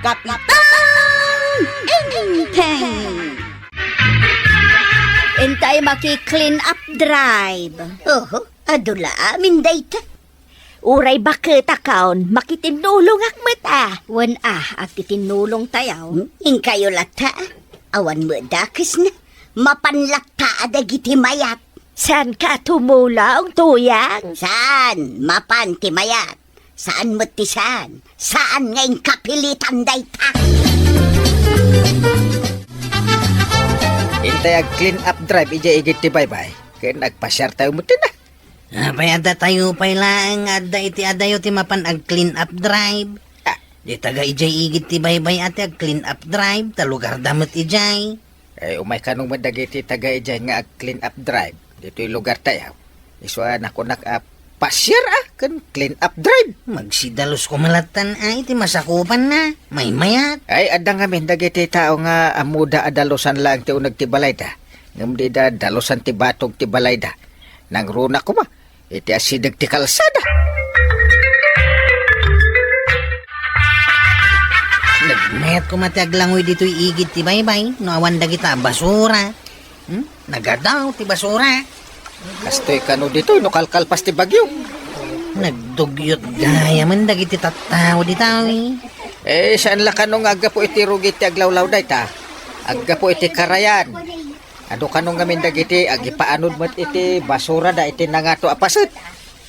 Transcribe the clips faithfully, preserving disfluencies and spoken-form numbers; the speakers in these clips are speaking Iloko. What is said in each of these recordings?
Kapitan Enteng! Entay maki-clean up drive. Oho, adu la amin dayta. Uray baket a kaon, makitinnulongak met a. Wen a, agtitinnulongtayo. Hmm, inkayo latta a. Awan met dakesna. Mapan latta a dagiti mayat. Saanka a tumulong, Tuyang? Saan, mapan ti mayat. Saan met ti saan. Saan nga inkapilitan dayta. Intay ag-clean up drive idiay igid ti baybay. Ken agpasiartayo met tina. Apay, addatayo pay laeng nga adda iti adayo ti mapan ag-clean up drive. Ah. Di taga idiay igid ti baybay a ti ag-clean up drive, ta lugarda met idiay. Eh, umay kano met dagiti taga idiay nga ag-clean up drive ditoy lugartayo. Isu a nakunak a pasiar a ken clean up drive. Magsidalus koma lattan a iti masakupanna. Maymayat. Ay, adda ngamin dagiti tao nga ammoda a dalusan laeng ti uneg ti balayda. Ngem dida dalusan ti batog ti balayda. Nangruna koma iti asideg ti kalsada. Nagmayat koma ti aglangoy ditoy igid ti baybay no awan dagita a basura. Hmm? Nagadaw ti basura. Kastoy kano ditoy no kalkalpas ti bagyo. Nagdugyot gayamen dagiti tattao ditoy. Eh, saan la kano nga aggapu iti rugi ti aglawlaw dayta? Aggapu iti karayan. Adu kano ngamin dagiti agipaanod met iti basurada iti nangato a paset?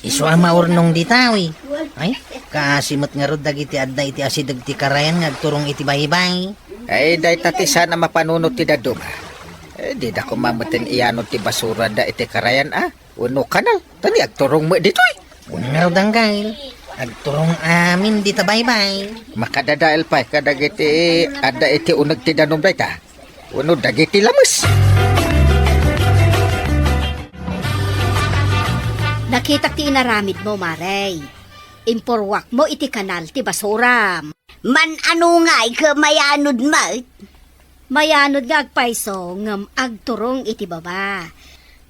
Isu a maurnong ditoy. Ay, kaasi met ngarud dagiti adda iti asideg ti karayan nga agturong iti baybay. Ay, dayta ti saan a mapanunot ti dadduma. Eh, dida koma metten ianod ti basurada iti karayan a wenno kanal. Ta ni agturong met ditoy. Wen ngarud, Anggail. Agturong amin dita baybay. Makadadael pay kadagiti adda iti uneg ti danum dayta. Wenno dagiti lames. Nakitak ti inaramidmo, Mare. Impurruakmo iti kanal ti basuram. Man-ano ngay ket mayanod met? Mayanod nga agpayso ngem agturong iti baba.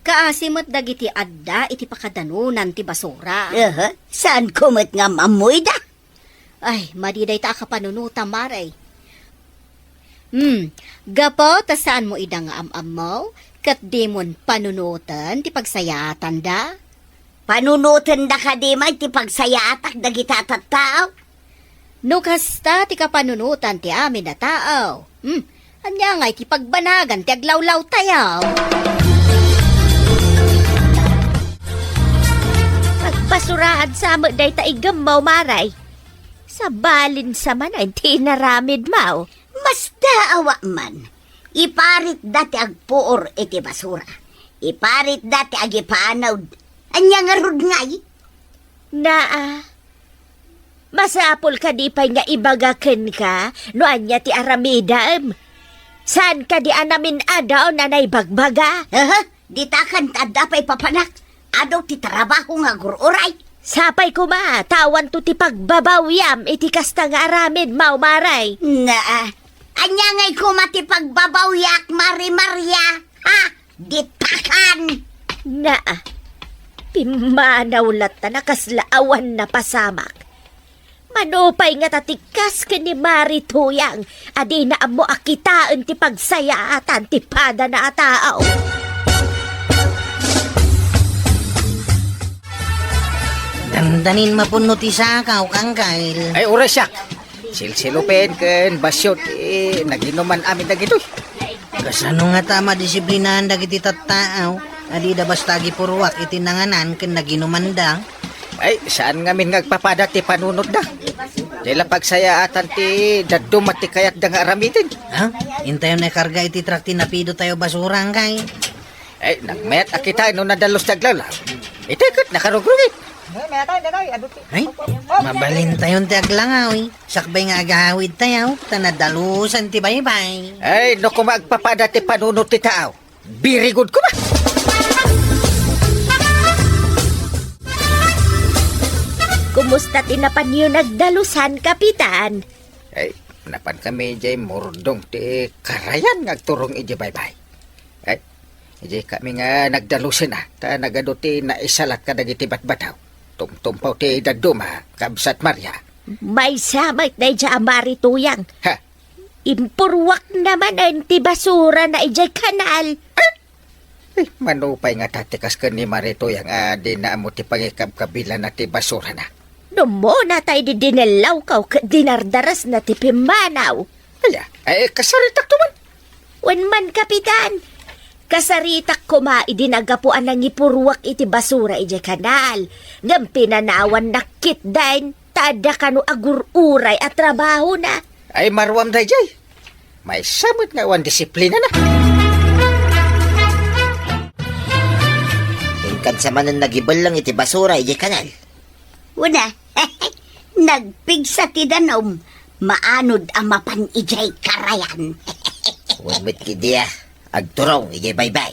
Kaasi met dagiti adda iti pakadanunan ti basura. Aha, saanko met nga am-ammoyda? Ay, madi dayta a kapanunotam, Mare. Hmm, gapu ta saanmo ida nga am-ammo, ket dimon panunoten ti pagsayaatanda? Panunotenda kadi met ti pagsayaatak dagita a tattao? No kasta ti kapanunotan ti amin a tao, hmm, ania ngay ti pagbanagan ti aglawlawtayo? Pagbasuraad sa met dayta igemmo, Mare. Sabalin sa manen ti inaramidmo. Masta awa man, iparitda ti agpuor iti basura. Iparitda ti agipanod. Ania ngarud ngay? Naa, masapul kadi pay nga ibaga kenka no ania ti aramidem? Saan kadi a namin-adaw a naibagbaga? Aha, ditakan ta adda pay papanak. Adu ti trabaho nga agur-uray. Sapay koma, ta awanto ti pagbabawiam iti kasta nga aramid, Mare. Naa, ania ngay koma ti pagbabawiak, Mare Maria? Ha? Ditakan! Naa, pimmanaw latta a kasla awan napasamak. Mano pay ngata ti kas ken ni Mare Tuyang a dina ammo a kitaen ti pagsayaatan ti padana a tao. Dandanin mapunno ti sakaw, Anggail. Ay, uray siak. Silsilupen ken basyo ti naginuman amin dagitoy. Kasano ngata a madisiplinaan dagiti tattao a dida basta agipurruak iti nanganan ken nagimumanda? Ay, saan ngamin nga agpapada ti panunotda. Dila pagsayaatan ti dadduma ti kayatda nga aramiden. Ha? Intayon a ikarga iti truck ti napidotayo basura, Anggail. Ay, nagmayat a kita no nadalus ti aglawlaw. Iti ket nakarugrugit. Ay, mabalintayon ti aglangaw, eh. Sakbay nga agawidtayo, ta nadalusan ti baybay. Ay, no koma agpapada ti panunot ti tao. Very good koma. Kumusta ti napanyo nagdalusan, Kapitan? Ay, napankami idiay murdong ti karayan nga agturong idiay baybay. Ay, idiay kami nga nagdalusen a, ta nagadu ti naisalat kadagiti batbataw. Tumtumpaw ti dadduma, kabsat Maria. Maysa met daydiay a Mari Tuyang. Ha? Impurwakna manen ti basurana idiay kanal. Eh, mano pay ngata ti kas ken ni Mari Tuyang a dina ammo ti pangikabkabilana ti basurana? No umuna tay idi dinellawko ket dinardarasna ti pimmanaw. Aya, eh, kasaritakto man. Wen man, Kapitan. Kasaritak koma idi naggapu a nangipurwak iti basura idiay kanal. Ngem pinanawannak ketdin, ta adda kano agur-uray a trabahona. Ay, maruam daydiay. Maysa met nga awan disiplinana. Inkan sa manen nagibelleng iti basura idiay kanal. Una, nagpigsa ti danum, maanod a mapan idiay karayan. Wen met ketdi a, agturong idiay baybay.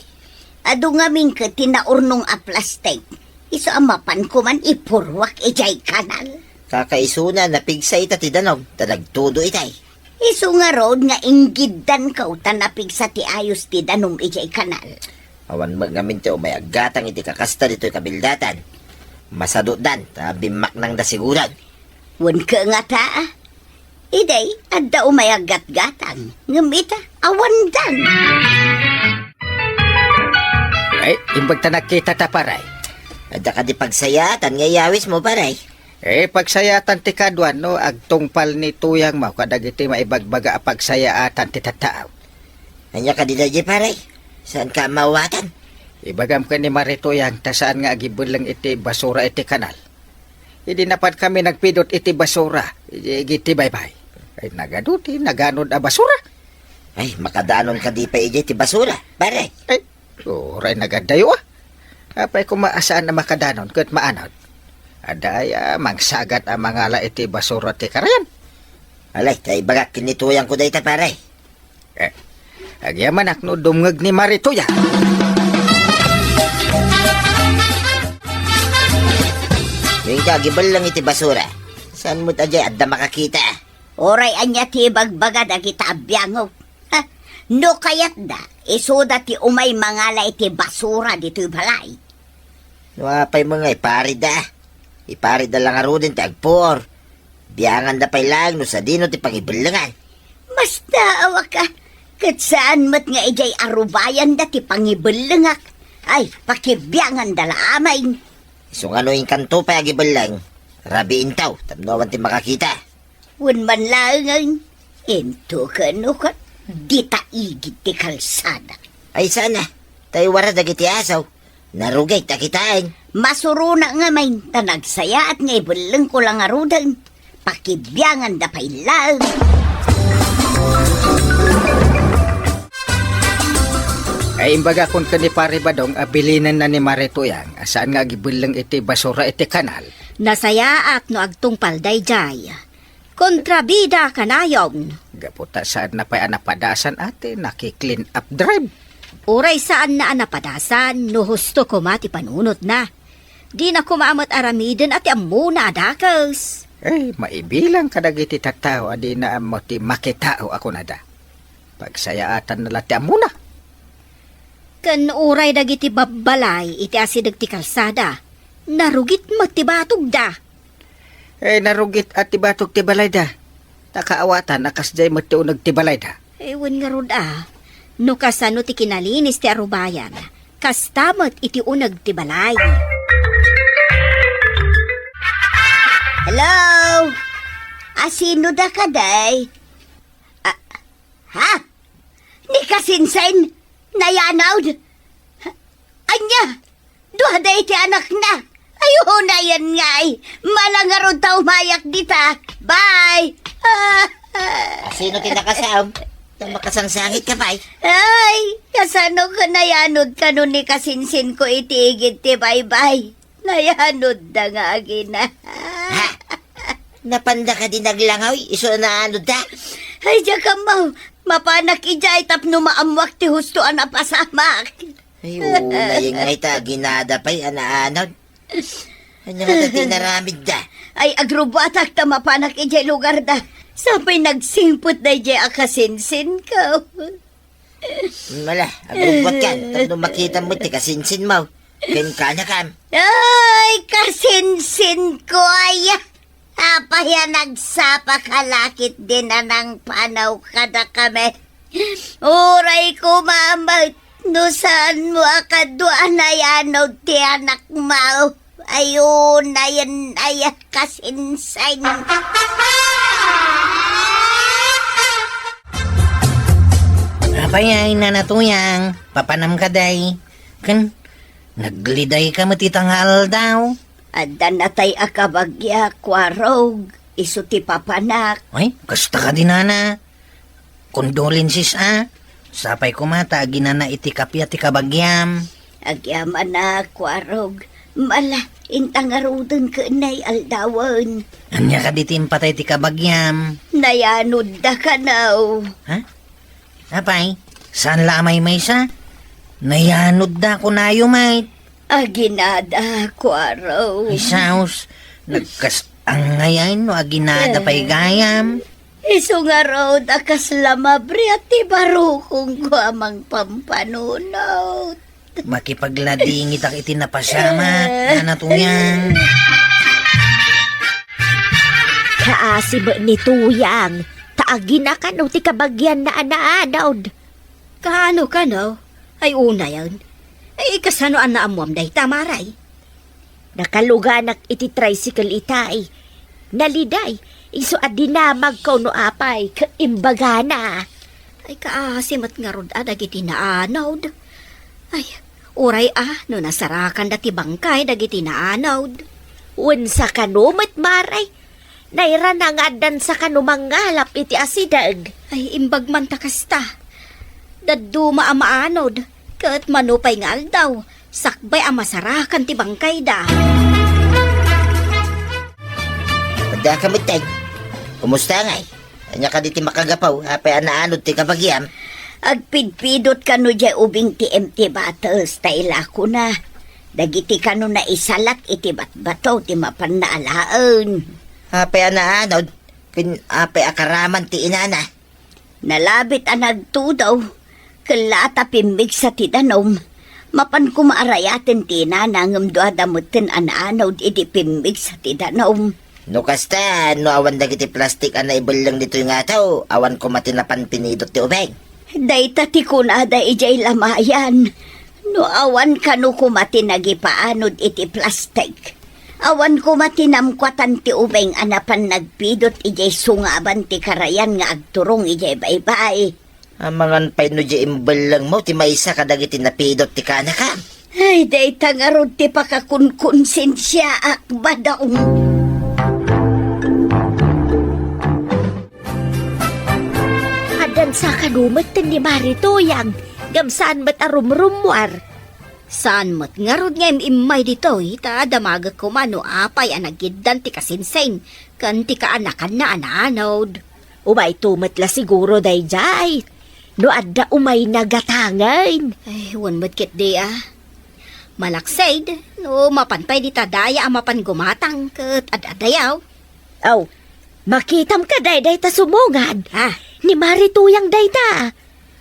Adu ngamin ket ti naurnong a plastik, isu a mapan koman ipurwak idiay kanal. Kakaisuna a napigsa ita ti danum, ta nagtudo itay. Isu ngarud nga inggiddanko ta napigsa ti ayos ti danum idiay kanal. Awan met ngamin ti umay aggatang iti kakasta ditoy kabildatan. Masadudan ta bimmaknangda siguran. Wen ket ngata, idiay adda umay aggatgatang, ngem ita, awandan. Ay, imbag ta nakita ta, pare. Adda kadi pagsayaatan nga iyawismo, pare? Eh, pagsayaatan ti kaduan no agtungpal ni Tuyang mo kadagiti maibagbaga a pagsayaatan ti tattao. Ania kadi daydiay, pare? Saanka a maawatan? Ibagam ken ni Mari Tuyang ta saan nga agibelleng iti basura iti kanal. Idi napankami nagpidut iti basura, iti, iti baybay. Ay, nagadu ti naganod a basura. Ay, makadanon kadi pay idiay ti basura, pare? Ay, uray nagadayo, ah. Apay koma a saan a makadanon ket maanod? Adda aya mangsagat a mangala iti basura ti karayan? Alay, ta ibagak ken ni Tuyangko dayta, pare. Eh, agyamanak no dumngeg ni Mari Tuyang. Ngem ka agibelleng iti basura. Saan met a diay adda makakita? Uray ania ti ibagbaga dagita a biangok. Ha? No kayatda, isuda ti umay mangala iti basura ditoy balay. No apay met nga iparitda? Iparitda la ngaruden ti agpuor. Bianganda pay laeng no sadino ti pangibellengan. Masdaawaka, ket saan met nga idiay arubayanda ti pangibellengak. Ay, pakibianganda la amin. Isu nga no inkanto pay agibelleng, rabiintaw tapno awan ti makakita. Wen man laengen, intoken no ket dita igid ti kalsada. Ay sana, ta iwara dagiti asaw, narugit a kitaen. Masurona ngamin, ta nagsayaat nga ibellengko la ngaruden. Pakibianganda pay laeng. Ay, imbagakon ken ni Pare Badong a bilinenna ni Mare Tuyang a saan nga agibelleng iti basura iti kanal. Nasayaat no agtungpal daydiay. Kontrabida kanayon. Gapu ta saanna pay a napadasan a ti naki-clean up drive. Uray saanna a napadasan no husto koma ti panunotna. Dina koma met aramiden a ti ammona a dakes. Eh, maibilang kadagiti tattao a dina ammo ti makitao a kunada. Pagsayaatanna la ti ammona. Ken uray dagiti babbalay iti asideg ti kalsada, narugit met ti batogda. Eh, narugit a ti batog ti balayda. Ta kaawatan a kasdiay met ti uneg ti balayda. Eh, wen ngarud a, no kasano ti kinalinis ti arubayan, kasta met iti uneg ti balay. Hello? Asino da kadi? Ah, ha? Ni Kasinsin? Nayanod? Ania? Dua day ti anakna? Ay, unayen ngay. Mala ngarud ta umayak dita. Bye! Asino ti nakasaom? Ta makasangsangit ka pay? Ay, kasano ka nayanod kano ni Kasinsin ko iti igid ti baybay? Nayanodda nga agina. Ha? Napanda kadi naglangaw, isu a naanodda? Ay, diak ammo. Mapanak idiay tapno maammoak ti husto a napasamak. Ay, oo, nayengngay ta aginada pay a naanod. Ania ngata ti inaramidda? Ay, agrubbuatak ta mapanak idiay lugarda. Sapay nagsingpet daydiay a Kasinsinko. Mala, agrubbuatkan, tapno makitam met ti Kasinsinmo. Ken kanakam. Ay, Kasinsinko aya. Apay a nagsapa ka la ketdi, Nanang Panaw, kadakami? Uray koma met no saanmo a kadua a nayanod ti anakmo. Ayo, nayan, ay, kasinsin. Apay ay, Nana Tuyang, papanam ka, day? Ken, nagliday ka met ita nga aldaw? Adda natay a kabagia, Kuarog, isu ti papanak. Ay, kasta kadi, Nana. Condolences, a. Sapay koma ta aginana iti kappia ti kabagiam. Agyamanak, Kuarog. Mala, inta ngaruden ken nay aldawen. Ania kadi ti impatay ti kabagiam? Nayanodda kano. Ha? Apay, saan la a maymaysa? Nayanodda, kunayo met. Aginada, Kuarog. Ay, saos, nagkas-angay ay no aginada pay gayam. Isu ngarud a kasla mabriat ti barukongko a mangpampanunot. Makipagladingitak iti napasamak, Nana Tuyang. Kaasi met ni Tuyang, ta agina kano ti kabagianna a naanod. Kaano kano? Ay, unayen. Ay, kasano a naammuam dayta, Maray? Nakaluganak iti tricycle itay. Naliday, isu a dinamagko no apay ket imbagana. Ay, kaasi met ngarud a dagiti naanod. Ay, uray a no nasarakanda ti bangkay dagiti naanod. Wen sakano met, Maray? Nairana nga addan sakano mangngalap iti asideg. Ay, imbag man ta kasta. Dadduma a maanod, ket mano pay nga aldaw, sakbay a masarakan ti bangkayda. Adda ka met, tay. Kumusta ngay? Ania kadi ti makagapu, apay a naanod ti kabagiam? Agpidpidot kano diay ubing ti empty bottles, ta ilakona. Dagiti kano naisalak iti batbato ti mapanna alaen. Apay a naanod? Ken apay a karaman ti inana? Nalabit a nagtudaw, ken la ta pimmigsa ti danum. Mapan koma a rayaten ti inana ngem duada metten a naanod idi pimmigsa ti danum. No kasta, no awan dagiti plastik a naibelleng ditoy nga adaw, awan koma ti napan pinidot ti ubing. Dayta ti kunada idiay lamayan. No awan kano koma ti nagipaanod iti plastik, awan koma ti namkuatan ti ubing a napan nagpidot idiay sungaban ti karayan nga agturong idiay baybay. Amangan pay no diay imbellengmo ti maysa kadagiti napidot ti kanakam. Ay, dayta ngarud ti pakakunkonsensiaak, Badong. Addan sakano metten ni Mari Tuyang, ngem saan met a rumrummuar. Saan met ngarud nga im-immay ditoy, ta damagek koma no apay a nagiddan ti kasinsin ken ti kaanakanna a naanod. Umayto met la siguro daydiay, no adda umayna gatangen. Ay, wen met ketdi a. Malaksid, no mapan pay dita daya a mapan gumatang ket ad-adayaw. Aw, makitam kadi dayta sumungad? Ha? Ni Mari Tuyang dayta.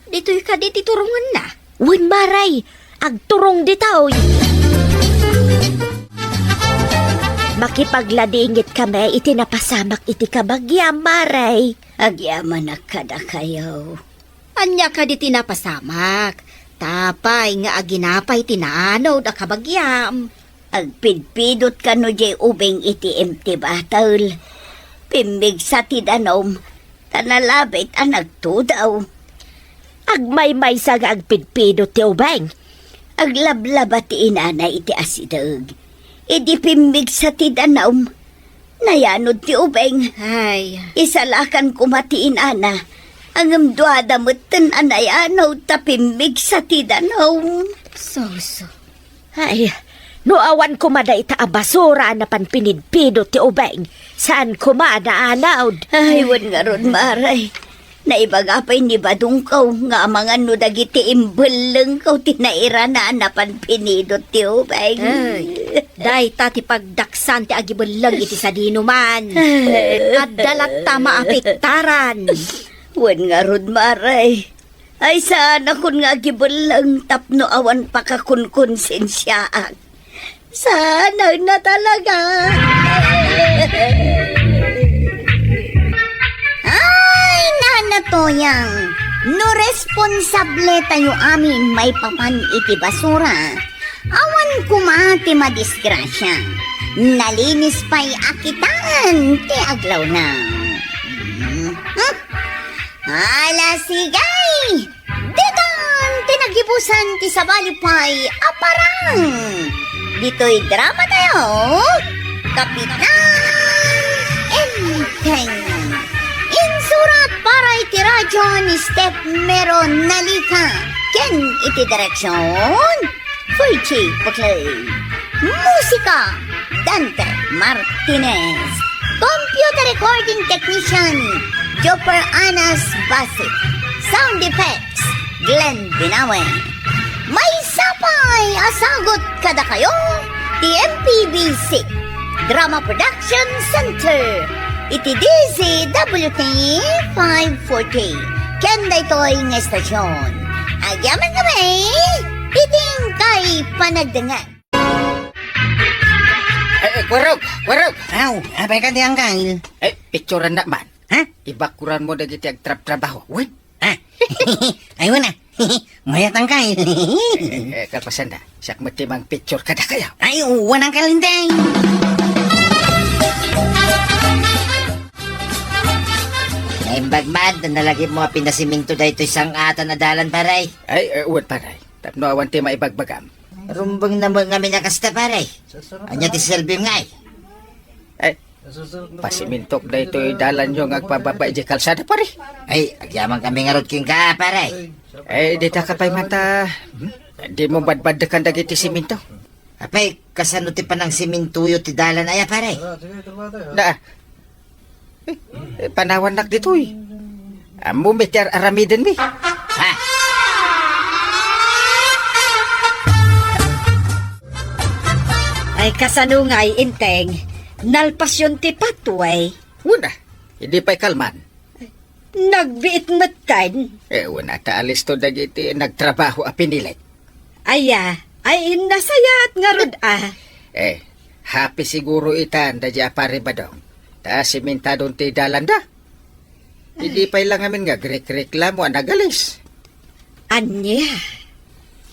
Ditoy kadi ti turongenna? Wen, Maray, agturong ditoy. Makipagladingit kami iti napasamak iti kabagiam, Maray. Agyamanak kadakayo. Ania kadi ti napasamak? Apay nga aginapay ti naanod a kabagiam? Agpidpidot kano diay ubing iti empty bottle. Pimmigsa ti danum, ta nalabit a nagtudaw. Agmaymaysa nga agpidpidot ti ubing. Aglablaba ti inana iti asideg. Idi pimmigsa ti danum, nayanod ti ubing. Ay. Isalakan koma ti inana. Ngem duada metten a nayanod ta pimmigsa ti danum. Suso. Ay, no awan koma dayta a basura a napan pinidpidot ti ubing, saan koma a naanod. Ay, wen ngarud, Maray. Naibaga pay ni Badongko nga amangan no dagiti imbellengko ti nairana a napan pinidot ti ubing. Ay, dayta ti pagdaksan ti agibelleng iti sadinoman. Adda latta maapektaran. Wen ngarud, Maray. Ay, saanakon nga agibelleng tapno awan pakakonkonsensiaak. Saan na talaga. Toyang, no responsable tayo amin maipapan iti basura, awan koma ti madisgrasia. Nalinis pay a kitaan ti aglawlaw. Hmm? Ala, sige! Ditan ti nagibusan ti sabali pay a parang. Ditoy drama tayo, Kapitan Enteng. Insurat para iti radyo ni Steph Mero Nalica ken iti direksyon, Virgie Buclay. Musika, Dante Martinez. Computer recording technician, Jopper Anas Basit. Sound effects, Glenn Binawe. Maysa pay a sagut kadakayo ti M P B C Drama Production Center iti D Z W T five forty. Ken daytoy nga estasyon, agyaman kami iti inkay panagdengngeg. Eh, eh, Kuwarog, Kuwarog. Aw, apay kadi, Angkal? Eh, picturan na man. Ha? Ibakuran mo dagiti agtrabtrabaho. Wen? Ah. Ay, wen a. Mayat, Angkal. Eh, eh, kalpasan da. Siak met ti mangpicture kadakayo. Ay, wen, Angkal, intay. Naimbag man, ta nalagipmo a pinasiminto daytoy sang-atan a dalan, pare. Ay, eh, wen, pare. Tapno awan ti maibagbagam. Rumbeng na met ngamin a kasta, pare. Ania ti serbim ngay? Eh, pasimintok daytoy dalanyo nga agpababa idiay kalsada, pare. Ay, agyaman kami ngarud kenka, pare. Eh, dita ka pay man ta, hmm? Dimo badbaddekan dagiti siminto. Apay, kasano ti panangsimintoyo ti dalan aya, pare? Na, eh, eh, panawannak ditoy. Ammom ti ar-aramidenmi. Ha? Ay, kasano ngay, Inteng? Nalpasyon ti pathway? Wen a, idi pay kalman. Nagbiit metten? Eh, wen a ta alisto dagiti nagtrabaho a pinilit. Aya, ay nasayaat ngarud a. Eh, happy siguro itan daydi a pare Badong. Ta simentadon ti dalanda. Idi pay la ngamin nga agrekreklamo a nagalis. Ania?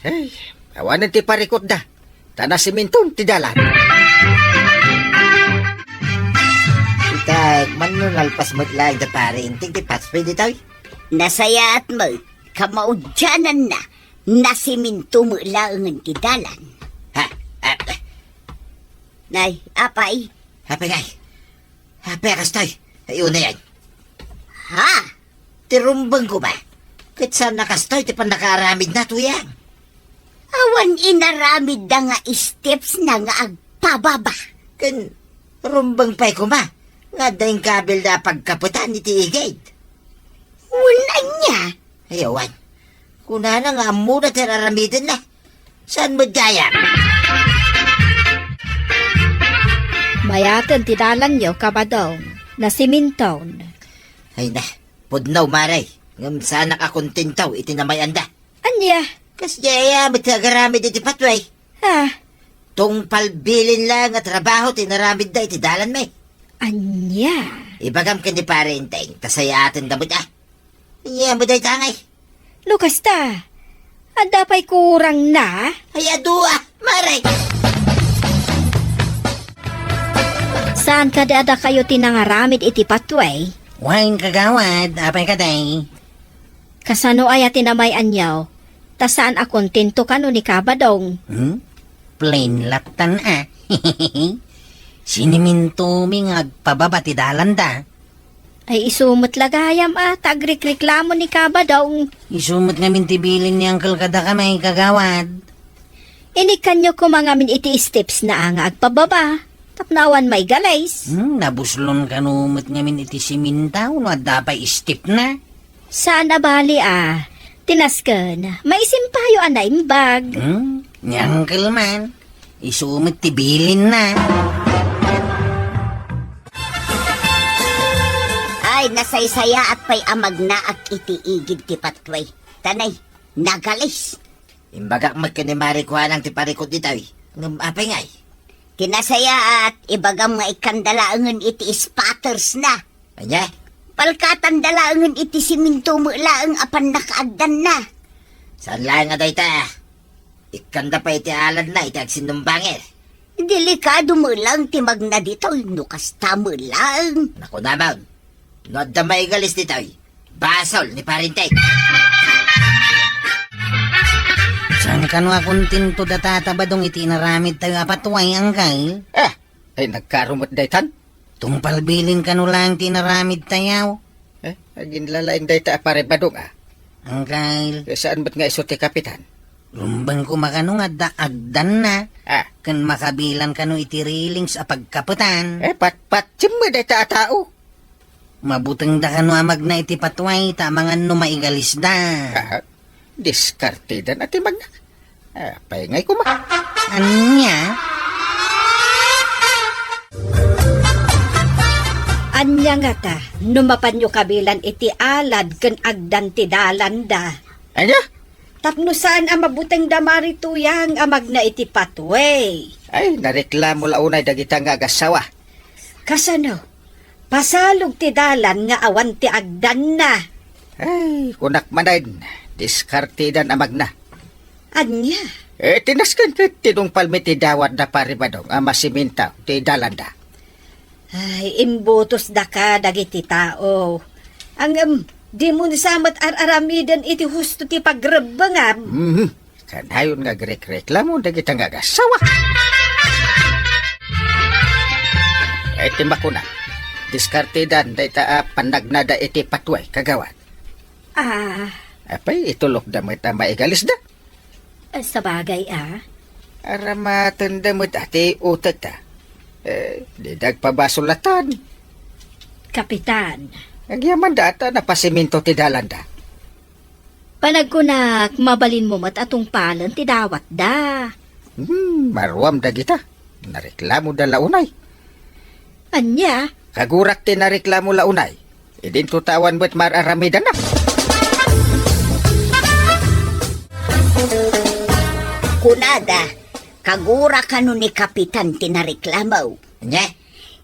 Hey, awanen ti parikutda. Ta nasiminton ti dalan. Ita, mano nalpas met laeng da pare Inteng ti pathway ditoy? Nasayaat met, kamaudiananna, nasiminto met laengen ti dalan. Ha? Ah, ah. Nay, apay? Apay ngay? Apay a kastoy? Ay, unayan. Ha? Ti rumbeng koma. Ket saan a kastoy ti pannakaaramidna, Tuyang? Awan inaramidda nga steps na nga agpababa. Ken rumbeng pay koma nga adda inkabilda a pagkapetan iti igid. Wen, ania? Ay, awan. Kunana nga ammona ti ar-aramidenna. Saan met gayam? Mayaten ti dalanyo, Kabadong. Nasiminton. Ay na, pudno, Mare. Ngem saanak a kontento iti namay-anda. Ania? Kasdiay met ti agaramid iti pathway. Ha? Tungpal bilin laeng a trabaho ti inaramidda iti dalanmi. Ania? Ibagam ken ni Pare Inteng, ta sayaatenda met a. Ania met dayta ngay? No kasta, adda pay kurangna? Ay, adu a, Mare! Saan kadi a dakayo ti nangaramid iti pathway? Wen, kagawad, apay kadi? Kasano aya ti namay-anyo? Ta saan a kontento kano ni Kabadong? Hmm? Plain laptan a. Sinimintomi nga agpababa ti dalanda. Ay, isu met la gayam a, ta agrikreklamo ni Kabadong. Isu met ngamin ti bilin ni Uncle kadakami, kagawad. Inikkanyo koma ngamin iti stepsna a nga agpababa, tapno awan maigalis. Hmm, nabuslon kano met ngamin iti siminto no adda pay stepna. Saan a bali a. Ti nasken, maisimpayo a naimbag. Hmm, ni Uncle man. Isu met ti bilinna. Ay, nasaysayaat pay a magnaak iti igid ti pathway. Ta nay, nagalis. Imbagak met ken ni Mare Kuanang ti parikut ditoy. Ngem apay ngay? Ti nasayaat, ibagam nga ikkanda laengen iti spattersna. Ania? Palkatanda laengen iti siminto met laeng a pannakaagdanna. Saan laeng a dayta. Ikkanda pay iti aladna iti agsinnumbanger. Delikado met laeng ti magna ditoy no kasta met laeng. Nakunamon, no adda maigalis ditoy, basol ni Parintek. Saan kano a kontento da Tata Badong iti inaramidtayo a patuay, Angkel? Ah, ay nagkaro met daytan? Tungpal bilin kano laeng ti inaramidtayo. Eh, aginlalaing dayta a Pare Badong, ah. Angkel. Eh, saan met nga isu ti kapitan? Rumbeng koma kano nga adda agdanna. Ah. Ken makabilan kano iti railings a pagkapetan. Eh, patpatiem met dayta a tao. Mabutengda kano a magna iti patuay ta amangan no maigalisda. Ah, diskartedan a ti magna. Ah, apay ngay koma. Ania? Ania ngata no mapanyo kabilan iti alad ken agdan ti dalanda? Ania? Tapno saan a mabutengda Mari Tuyang a magna iti patuay. Ay, nareklamo la unay dagita nga agassawa. Kasano? Pasalog ti dalan nga awan ti agdanna. Ay, kunak manen, diskartedan a magna. Ania? Eh, ti nasken ket tinungpalmi ti dawatda Pare Badong a masiminto ti dalanda. Ay, imbutosdaka dagiti tao. Ngem, dimo sa met ar-aramiden iti husto ti pagrebbengam. Mhm. Kanayon nga agrekreklamo dagita nga agassawa. Iti makuna, diskartedan dayta a pannagnada iti patuay, kagawad. Ah. Apay, itulokda met a maigalisda? Ah, sabagay, ah. Aramatenda met a ti utekda. Eh, dida agpabasol latan. Kapitan. Agyamanda ta napasiminto ti dalanda. Panagkunak, mabalinmo met a tungpalen ti dawatda. Hmm, maruam dagita. Nareklamoda la unay. Ania? Kagurak ti nareklamo la unay. Idinto ta awan met mar-aramidanna. Kunada, kagurak kano ni Kapitan ti nareklamo. Ania?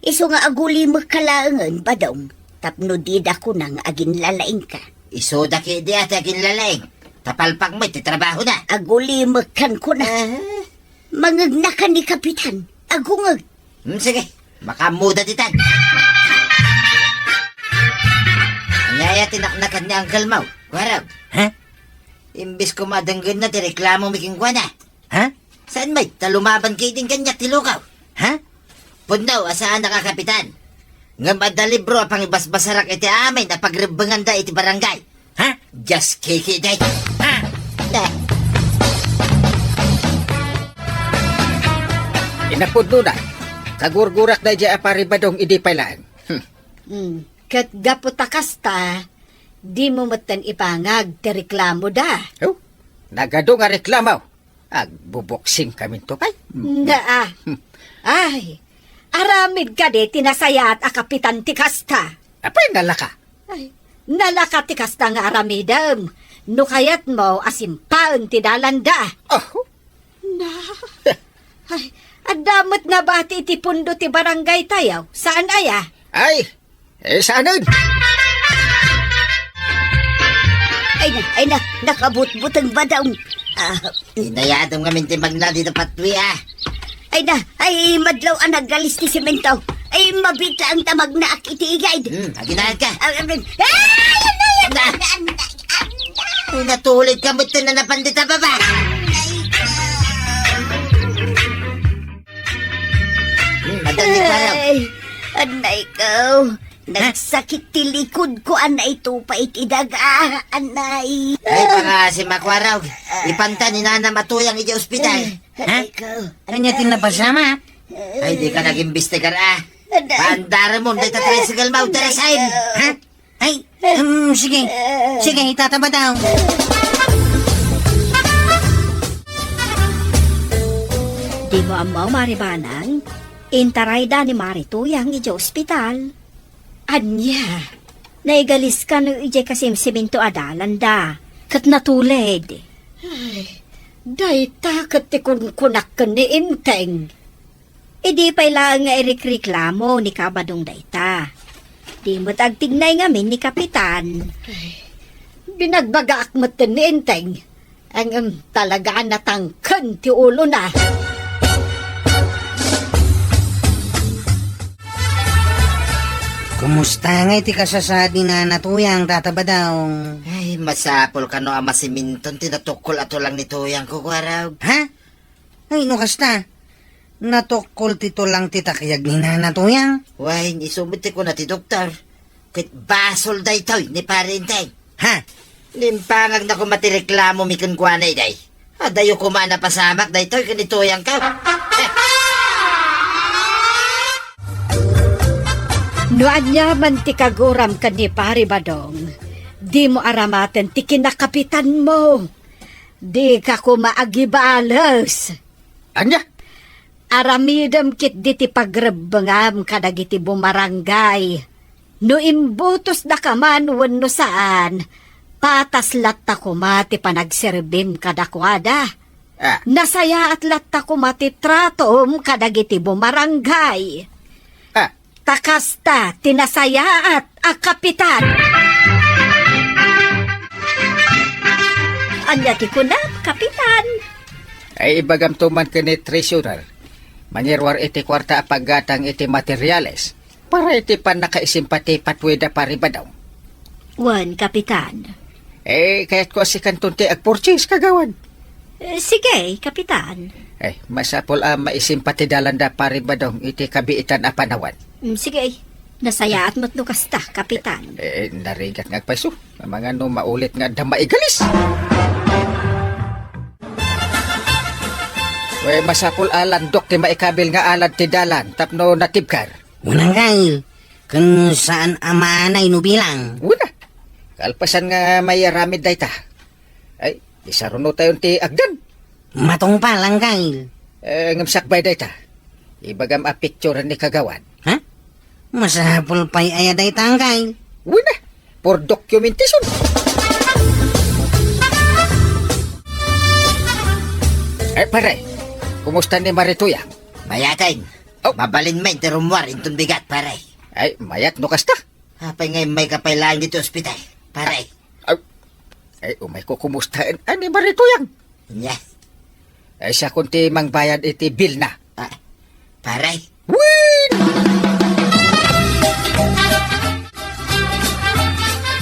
Isu nga agulimekka laengen, Badong, tapno dida kuna nga aginlalaingka. Isuda ketdi a ti aginlalaing, ta palpak met ti trabahona. Agulimekkan kuna. Ah. Mangegnaka ni Kapitan, agungeg. Hmm, sige, makaammoda ditan. Ania aya ti naknakan ni Uncle Mau, Kuarog? Ha? Imbes koma a denggenna ti reklamomi kenkuana. Ha? Saan met ta lumaban ketdin kaniak ti lukaw? Ha? Pudno a saanak a kapitan. Ngem adda libro a pangibasbasarak iti amin a pagrebbenganda iti barangay. Ha? Diaskiki dayta. Ha? Da. Inapudnona. Kagurgurak daydiay a Pare Badong idi pay laeng. Hmm. Hmm. Ket gapu ta kasta, dimo metten ibangag ti reklamoda. Oh, nagadu nga reklamo. Agbubuksingkaminto pay. Nga, ah. Hmm. Ay, aramid kadi ti nasayaat a kapitan ti kasta. Apay nalaka? Ay, nalaka ti kasta nga aramidem. No kayatmo a simpaen ti dalanda. Oh. Na. Ay, adda met nabati iti pundo ti barangay tayo. Saan aya? Ay, Eh, saanen? Ay na, ay na, nakabutbuteng Badong. Ah, inayadem ngamin ti magna dita patwi, ah. Ay na, ay madlaw a naggalis ti semento. Ay, mabit laeng ta magnaak iti igid. Hmm, aginayad ka. Ah, ah, ah, ay, ay, ay, ay, Na. ay, ay, ay, ay, ay. Ay, natulid ka met na napan dita baba. Hmm, madali ka raw. Ay, anay ko. Nagsakit ti likod ko, anay, to pay iti daga, anay. Ay, para si Makwarog. Ipanta ni Nana Matuyang iti ospital. Anay ko. Ania ti napasamak? Ay, di ka nag-imbestigar, ah. Anay. Paandaramon, dayta tricycle mo, darasain. Ha? Ay, um, sige. Sige, itatabaw. Dimo ammo, Mari Banang, intarayda ni Mari Tuyang iti ospital. Ania? Naigalis kano idiay kasimsiminto a dalanda, ket natulid. Ay, dayta ket ti kunkunak ken ni Enteng. Idi pay laeng nga irikriklamo ni Kabadong dayta. Di met agtignay ngamin ni Kapitan. Binagbagaak metten ni Enteng. Ngem talaga a natangken ti ulona. Kumusta ngay ti kasasaad ni Nana Tuyang, Tata Badong? Ay, masapul kano a masiminton ti natukkol a tulang ni Tuyang, kukuarog. Ha? Ay, no kasta, natukkol ti tulang ti takyag ni Nana Tuyang. Wen, isu met ti kuna ti doktor. Ket basol daytoy ni Pare Enteng. Ha? Nimpangagna koma ti reklamomi kenkuana, iday. Adayo koma a napasamak daytoy ken ni Tuyangko. No aniaman ti kaguram ken ni Pare Badong, dimo aramaten ti kinakapitanmo. Dika koma agibales. Ania? Aramidem ketdi ti pagrebbengam kadagiti bumaranggay. No imbutosdaka man wenno saan, patas latta koma ti panagserbim kadakuada. Ah. Nasayaat latta koma ti tratom kadagiti bumaranggay. Ah. Ta kasta ti nasayaat a kapitan. Ania ti kunam, Kapitan? Ay, ibagamto man ken ni treasurer. Mangiruar iti kuarta a paggatang iti materiales para iti pannakaisimpa ti patwida Pare Badong. Wen, Kapitan. Eh, kayatko a sikanton ti agpurchase, kagawad. Eh, sige, Kapitan. Eh, masapul a maisimpa ti dalanda Pare Badong iti kabiitan a panawan. Mm, sige. Nasayaat met no kasta, Kapitan. Eh, narigat nga agpayso. Amangan no maulit nga adda maigalis. Wen, masapul a landok ti maikabil nga alad ti dalan tapno natibker. Wen, anggayo. Ken saan a maanay no bilang. Wen a. Kalpasan nga maiaramid dayta. Ay, isarunotayon ti agdan. Matungpal, anggayo. Eh, ngem sakbay dayta. Ibagam a picture ni kagawad. Ha? Masapul pay aya dayta, anggayo? Wen a. For documentation. Eh, pare, kumusta ni Mare Tuyang? Mayaten. Oh. Mabalin met ti rummuar inton bigat, pare. Ay, mayat no kasta. Apay nga immayka pay laeng ditoy ospital, pare? Ay, ay, umayko kumustaen a ni Mare Tuyang. Ania? Ay, siakon ti mangbayad iti bill na. Ah, pare? Wen!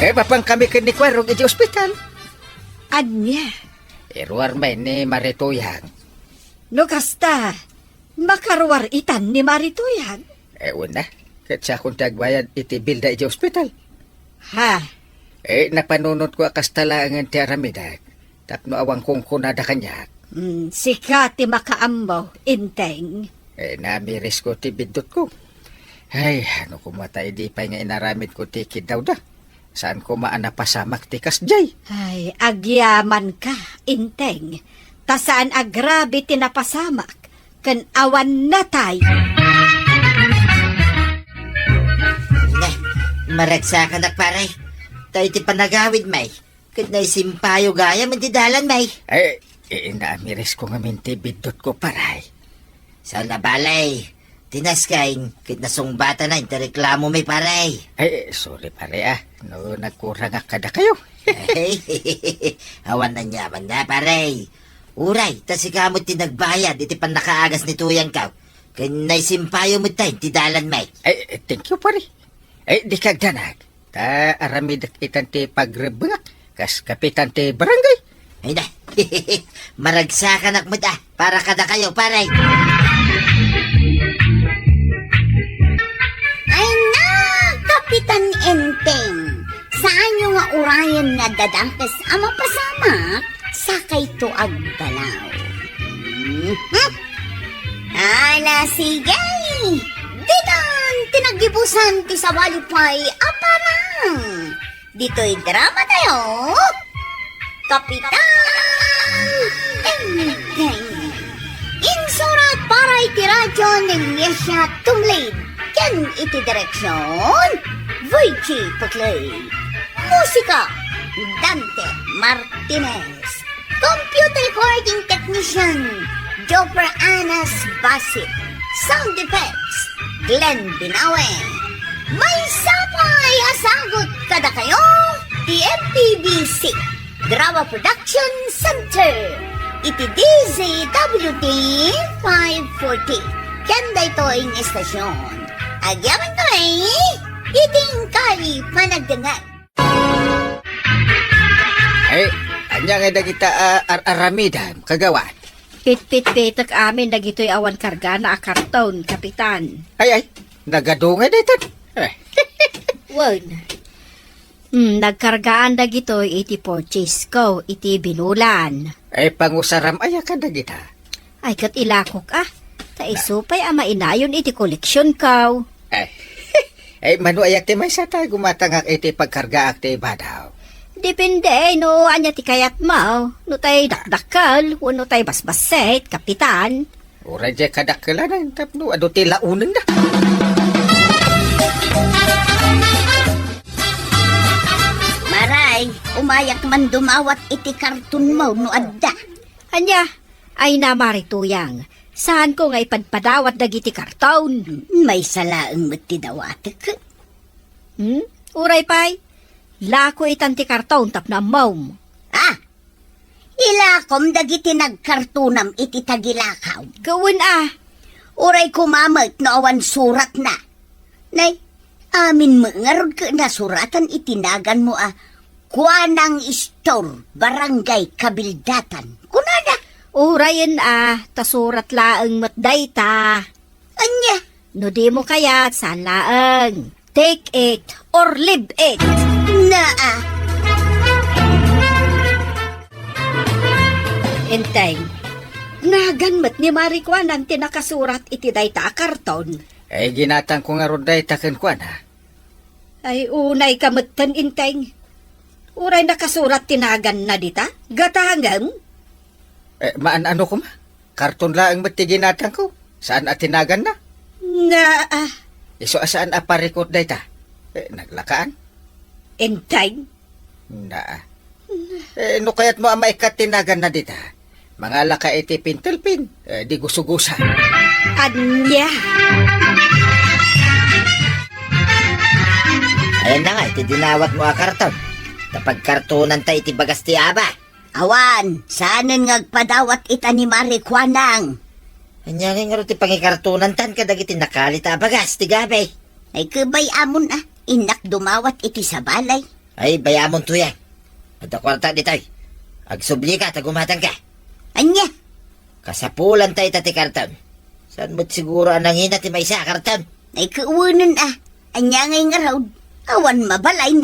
Eh, mapankami ken ni Kuarog iti ospital. Ania? Iruar met ni Mare Tuyang. No kasta, makaruar itan ni Mare Tuyang. Eh, wen a. Ket siakon ti agbayad iti bill da iti ospital. Ha? Eh, napanunotko a kasta laengen ti aramidek. Tapno awan kunkunada kaniak. Mm, sika ti makaammo, Enteng. Eh, namirisko ti biddutko. Ay, ano koma ta idi pay nga inaramidko ti kiddawda. Saan koma a napasamak ti kasdiay. Ay, agyamanka, Enteng. Ta saan a grabe ti napasamak ken awan natay. Ne, maragsakanak, pare. Ta iti panagawidmi, ket naisimpayo gayam iti dalanmi. Eh, eh, namirisko ngamin ti biddutko, pare. Saan a bale, ti nasken ket nasungbatan ti reklamomi, pare. Ay, sorry, pare, ah, no nagkurangak kadakayo. Awan aniamanna, pare. Uray, ta sika met ti nagbayad iti pannakaagas ni Tuyangko. Ken naisimpayo met ti dalanmi. Ay, thank you, pare. Ay, dika agdanag. Ta aramidek itan ti pagrebbengak kas kapitan ti barangay. Ay na, maragsakanak met a para kadakayo, pare. Ay na, Kapitan Enteng, saanyo nga urayen nga adda dakes a mapasamak, sakayto agbalaw. Mhm. Ala, sige! Ditan ti naggibusan ti sabali pay a parang. Ditoy drama tayo, Kapitan Enteng. Insurat para iti radyo ni Niesia Tumlid. Ken iti direksyon, Voichi Putley. Musika, Dante Martinez. Computer recording technician, Joper Anas Basit. Sound effects, Glenn Binawe. Maysa pay a sagut kadakayo ti M P B C Drama Production Center iti D Z W T five forty. Ken daytoy nga istasyon, agyamankami iti inkay panagdengngeg. Ay, ania ngay dagita a ar-aramidem, kagawad? Pitpitpitek amin dagitoy awan kargana a karton, Kapitan. Ay, ay, nagadungay dayta. Eh. Wen. Hmm, nagkargaan dagitoy iti purchase ko iti binulan. Ay, pangusaram aya kadagita? Ay, ket ilakok, ah. Ta isu pay a mainayon iti koleksion ko. Ay, ay, mano aya ti maysa ta gumatangak iti pagkargaak ti badaw? Depende no ania ti kayatmo. No tay dakdakkel, wenno tay basbassit, Kapitan. Uray diay kadakkelan, tapno adu ti launenna. Maray, umayak man dumawat iti kartonmo no adda. Ania? Ay, na, Mari Tuyang, saanko nga ipadpadawat dagiti karton. Maysa laeng met ti dawatek. Hmm? Uray pay, lako itan ti karton tapno ammom. Ah! Ilakom dagiti nagkartonam iti tagilakaw. Ket wen a. Uray koma met no awan suratna. Nay, amin met ngarud ket nasuratan iti naganmo a Kuanang Store, Barangay Kabildatan. Kunada. Urayen a, ta surat laeng met dayta. Ania? No dimo kayat, saan laeng. Take it or leave it. Naa. Enteng, nagan met ni Mari Kuanang ti nakasurat iti dayta a karton. Ay, ginatangko ngarud dayta kenkuana. Ay, unayka metten, Enteng. Uray nakasurat ti naganna dita? Gatangem? Eh, maan-ano koma? Karton laeng met ti ginatangko. Saan a ti naganna? Naa. Isu a saan a parikot dayta. Eh, naglakaan? Enteng? Naa. Eh, no kayatmo a maikkat ti naganna dita, mangalaka iti pintelpin, eh, di gusugusa. Ania? Ayan na nga, iti dinawatmo a karton. Ta pagkartonanta iti bagas ti aba. Awan, saanen nga agpadawat ita ni Mari Kuanang. Ania ngay ngarud ti pangikartonantan kadagiti nakalit a bagas ti gabe? Ay, ket bay-amon a, innak dumawat iti sabalay. Ay, bay-amon, Tuyang. Adda kuarta ditoy. Agsublika ta gumatangka. Ania? Kasapulanta ita ti karton. Saan met siguro a nangina ti maysa a karton? Ay, ket wenen a. Ania ngay ngarud? Awan mabalin.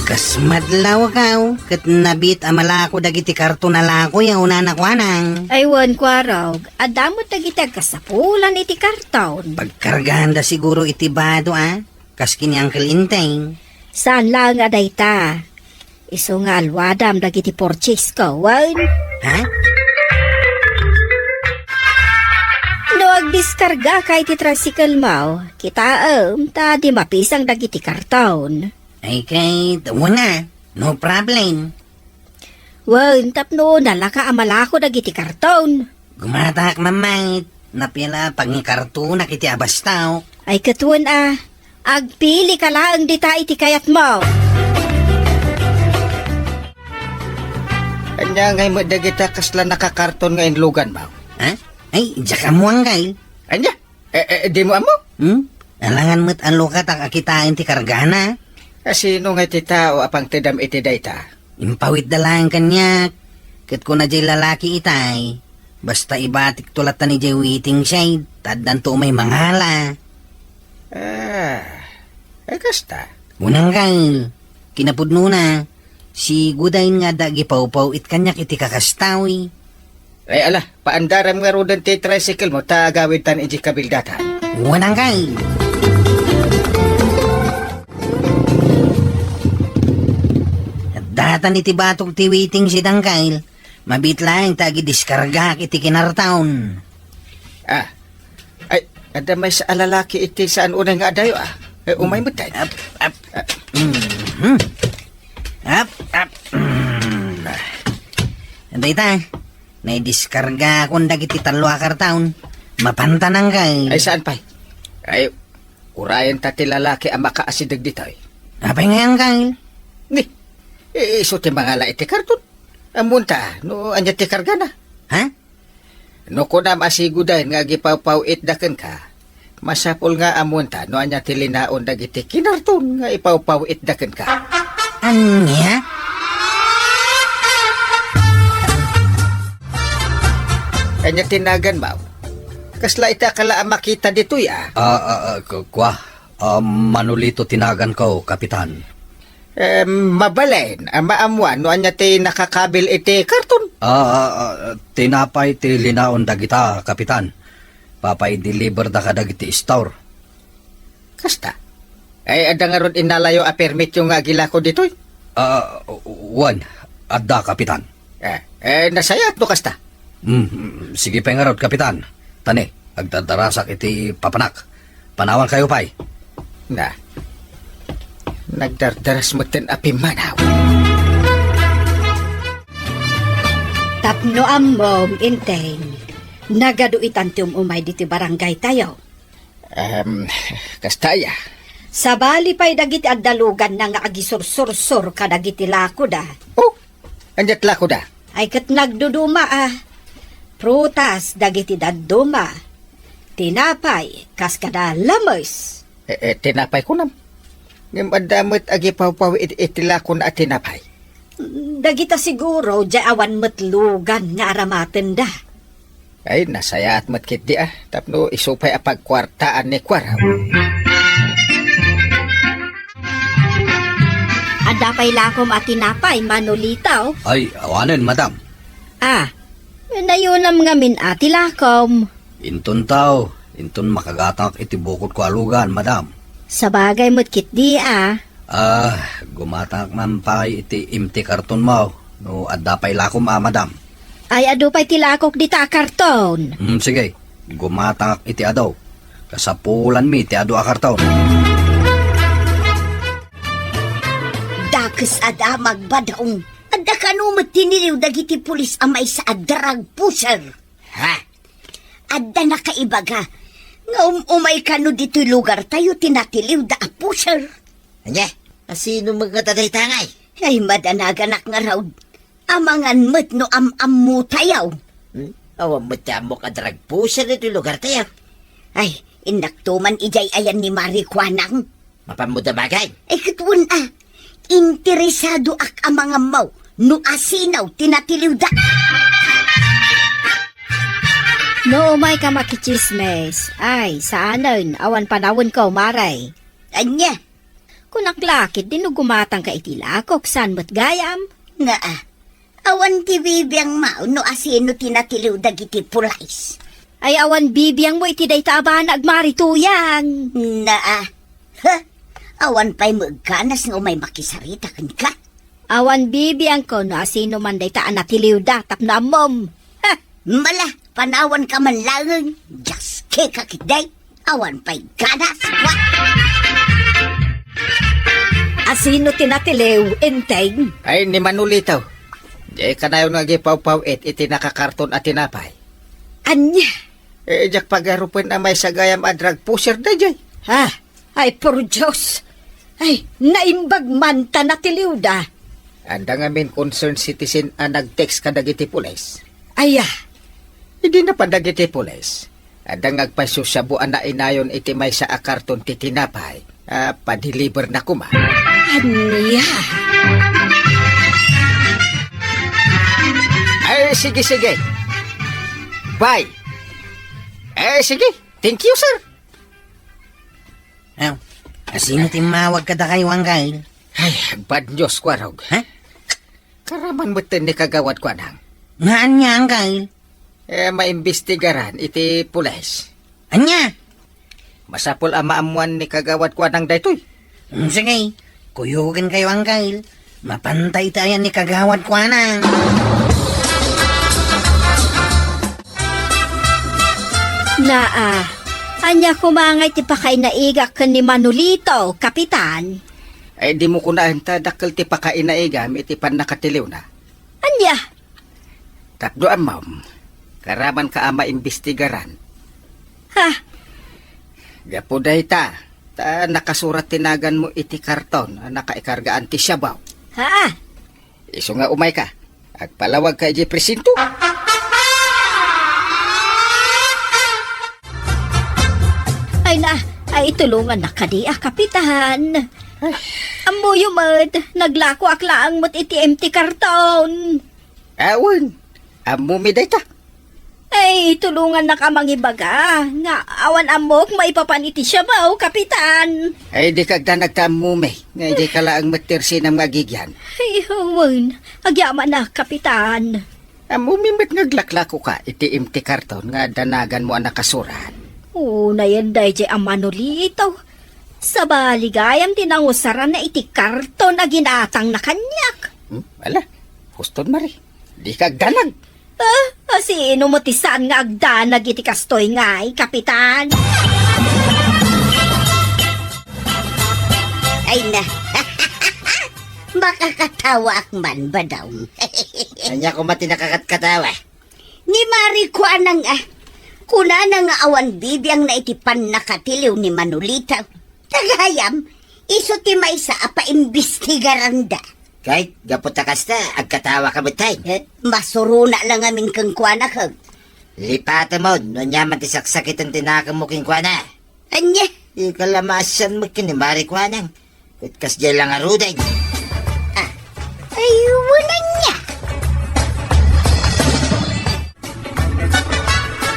Kas madlawkaw, ket nabiit a malako dagiti karton a lakoyo, Nana Kuanang. Ay, wen, Kuarog, adda met dagiti agkasapulan iti karton. Pagkarganda siguro iti bado, a? Kas ken ni Uncle Enteng. Saan laeng a dayta. Isu nga alwadam dagiti purchase ko, wen? Ha? No agdiskargaka iti tricycle mo, kitaem ta di mapisang dagiti karton. Ay, ket, wen a, no problem. Wen, tapno nalaka a malako dagiti karton. Gumatak, Mamait. Napila pangikartonak iti abastok. Ay, ket wen a, agpilika laeng dita iti kayatmo. Ania ngay met dagita kasla nakakarton nga inluganmo? Ha? Ay, diak ammo, Uncle. Ania? Eh, eh, dimo ammo? Hmm? Alangan met a lukatak a kitaen ti kargana. A, sino ngay ti tao a pangtedam iti dayta? Impawitda laeng kaniak. Ket kuna diay lalaki itay, basta ibatikto latta idiay waiting shed, ta addanto umay mangala. Ah, ay kasta. Wen, Uncle, kinapudnona, si Gudain nga adda agipawpaw-it kaniak iti kakastawi. Ay, ala, paandaram ngaruden ti tricycle mo, ta agawidtan idiay kabildatan. Wen, Uncle. Addatan iti batok ti waiting shed, Uncle. Mabiit laeng ta agidiskargaak iti kinarton. Ah, ay, adda maysa a lalaki iti saan unay nga adayo, a. Eh, umay met, ay. Ap, ap, ap. Mhm. Ap, ap. Mm. Dayta, naidiskargakon dagiti tallo a karton. Mapantan, Angkel. Ay, saan pay? Ay, urayen ta ti lalaki a makaasideg ditoy. Apay ngay, Angkel? Ni, i-, isu ti mangala iti karton. Ammonta, no ania ti kargana. Ha? No kunam a siguden nga agipawpaw-itda kenka, masapul nga ammonta no ania ti linaon dagiti kinarton nga ipawpaw-itda kenka. Ania? Ania ti naganmo? Kasla iti akala a makita ditoy, a? Ah, ah, ah, ku-, kua, ah, Manolito ti naganko, Kapitan. Em, mabalin a maammuan no ania ti nakakabil iti karton. Ah, ah, ah, tinapay ti linaon dagita, Kapitan. Papa-deliver da kadagiti store. Kasta? Ay, adda ngarud innalayo a permityo nga agilako ditoy? Ah, wen, adda, Kapitan. Eh, eh, nasayaat no kasta. Hmm, sige pay ngarud, Kapitan. Tani, agdardarasak iti papanak. Panawankayo pay. Na, nagdardaras metten a pimmanaw. Tapno ammom, Enteng, nagadu itan ti um-umay ditoy barangay tayo. Em, kasta aya? Sabali pay dagiti adda luganna nga agisursursur kadagiti lakoda. Oh, aniat lakoda? Ay, ket nagduduma a. Prutas dagiti dadduma. Tinapay, kas kada lames. Eh, eh, tinapay kunam. Ngem adda met agipawpaw iti, iti lakona a tinapay. Dagita siguro, diay awan met lugan nga aramatenda. Ay, nasayaat met ketdi a, tapno isu pay a pagkuartaan ni Kuarog. Adda pay lakom a tinapay, Manolito? Ay, awanen, madam. Ah, nayunam ngamin a ti lakom. Inton tao, inton makagatangak iti bukodko a lugan, madam. Sabagay met ketdi a. Ah, gumatangak man pay iti empty kartonmo, no adda pay lakom a, madam. Ay, adu pay ti lakok dita a karton. Hmm, sige. Gumatangak iti adu. Kasapulanmi ti adu a karton. Dakes a damag, Badong. Adda kano met tiniliw dagiti pulis a maysa a drug pusher. Ha? Adda nakaibaga nga um-umay kano ditoy lugartayo ti natiliwda a pusher. Ania? Asino met ngata dayta ngay? Ay, madanaganak ngarud. Amangan met no am-ammotayo. Hmm? Awan met ti ammok a drug pusher ditoy lugartayo. Ay, innakto man idiay ayan ni Mari Kuanang. Mapanmo damagen? Ay, ket wen a, interesadoak a mangammo no asino ti natiliwda. No umayka makitsismis, ay, saanen, awan panawenko, Mari. Ania? Kunak la ketdi no gumatangka iti lakok, saan met gayam? Naa, awan ti bibiangmo no asino ti natiliw dagiti pulis. Ay, awan bibiangmo iti dayta a banag, Mari Tuyang. Naa. Ha? Awan pay meganas nga umay makisarita kenka. Awan bibiangko no asino man dayta a natiliwda tapno ammom. Ha? Mala, panawanka man laeng. Dios, keka ketdi. Awan pay ganas. Wa! Asino ti natiliw, Enteng? Ay, ni Manolito. Diay kanayon nga agipawpaw-it iti nakakarton a tinapay. Ania? Eh, diak pagarupen a maysa gayam a drug pusher daydiay. Ha? Ay, por Dios! Ay, naimbag man ta natiliwda. Adda ngamin concerned citizen a nag-text kadagiti pulis. Aya? Idi napan dagiti pulis, adda nga agpassusabo a nainayon iti maysa a karton ti tinapay a padeliver na koma. Ania? Ay, sige, sige. Bye. Eh, sige. Thank you, sir. Aw, asino ti mawag kadakayo, Angkel? Ay, bad news, Kuarog. Ha? Karaman metten ni Kagawad Kuanang. Nga ania, Angkel? Eh, maimbestigaran iti pulis. Ania? Masapul a maammuan ni Kagawad Kuanang daytoy. Hmm, sige, kuyogenkayo, Angkel. Mapanta iti ayan ni Kagawad Kuanang. Naa, ania koma ngay ti pakainaigak ken ni Manolito, Kapitan? Ay, dimo kunaen ta dakkel ti pakainaigam iti pannakatiliwna. Ania? Tapno ammom, karamanka a maimbestigaran Ha? Gapu dayta, ta nakasurat ti naganmo iti karton a nakaikargaan ti siabaw. Ha? Isu nga umayka, agpalawagka idiay presinto. Ay na, ay tulongannak kadi a, Kapitan. Ay. Ammoyo met, naglakoak laeng met iti empty karton. Awan, ammomi dayta. Ay, tulongannak a mangibaga nga awan ammok maipapan iti siabaw, Kapitan. Ay, dika agdanag ta ammomi nga idi ka laeng met ti resienam nga agigian. Ay, wen, agyamanak, Kapitan. Ammomi met nga aglaklakoka iti empty karton nga adda naganmo a nakasurat. Unayen daydiay a Manolito. Sabali gayam ti nangusaranna iti karton a ginatangna kaniak. Hmm? Ala, huston, Mari. Dika agdanag. Ah, a, sino met ti saan nga agdanag iti kastoy ngay, Kapitan? Ay na. Makakatawaak man, Badong. Ania koma ti nakakatkatawa? Ni Mari Kuanang, a, kunana nga awan bibiangna iti pannakatiliw ni Manolito. Ta gayam, isu ti maysa a paimbestigaranda. Ket gapu ta kasta, agkatawaka met, tay. Eh, masurona la ngamin kenkuana, ket. Lipatemon, no ania man ti saksakiten ti naganmo kenkuana. Ania? Ikalamasian met ken ni Mari Kuanang. Ket kasdiay la ngaruden. Ah, ay, wen ania.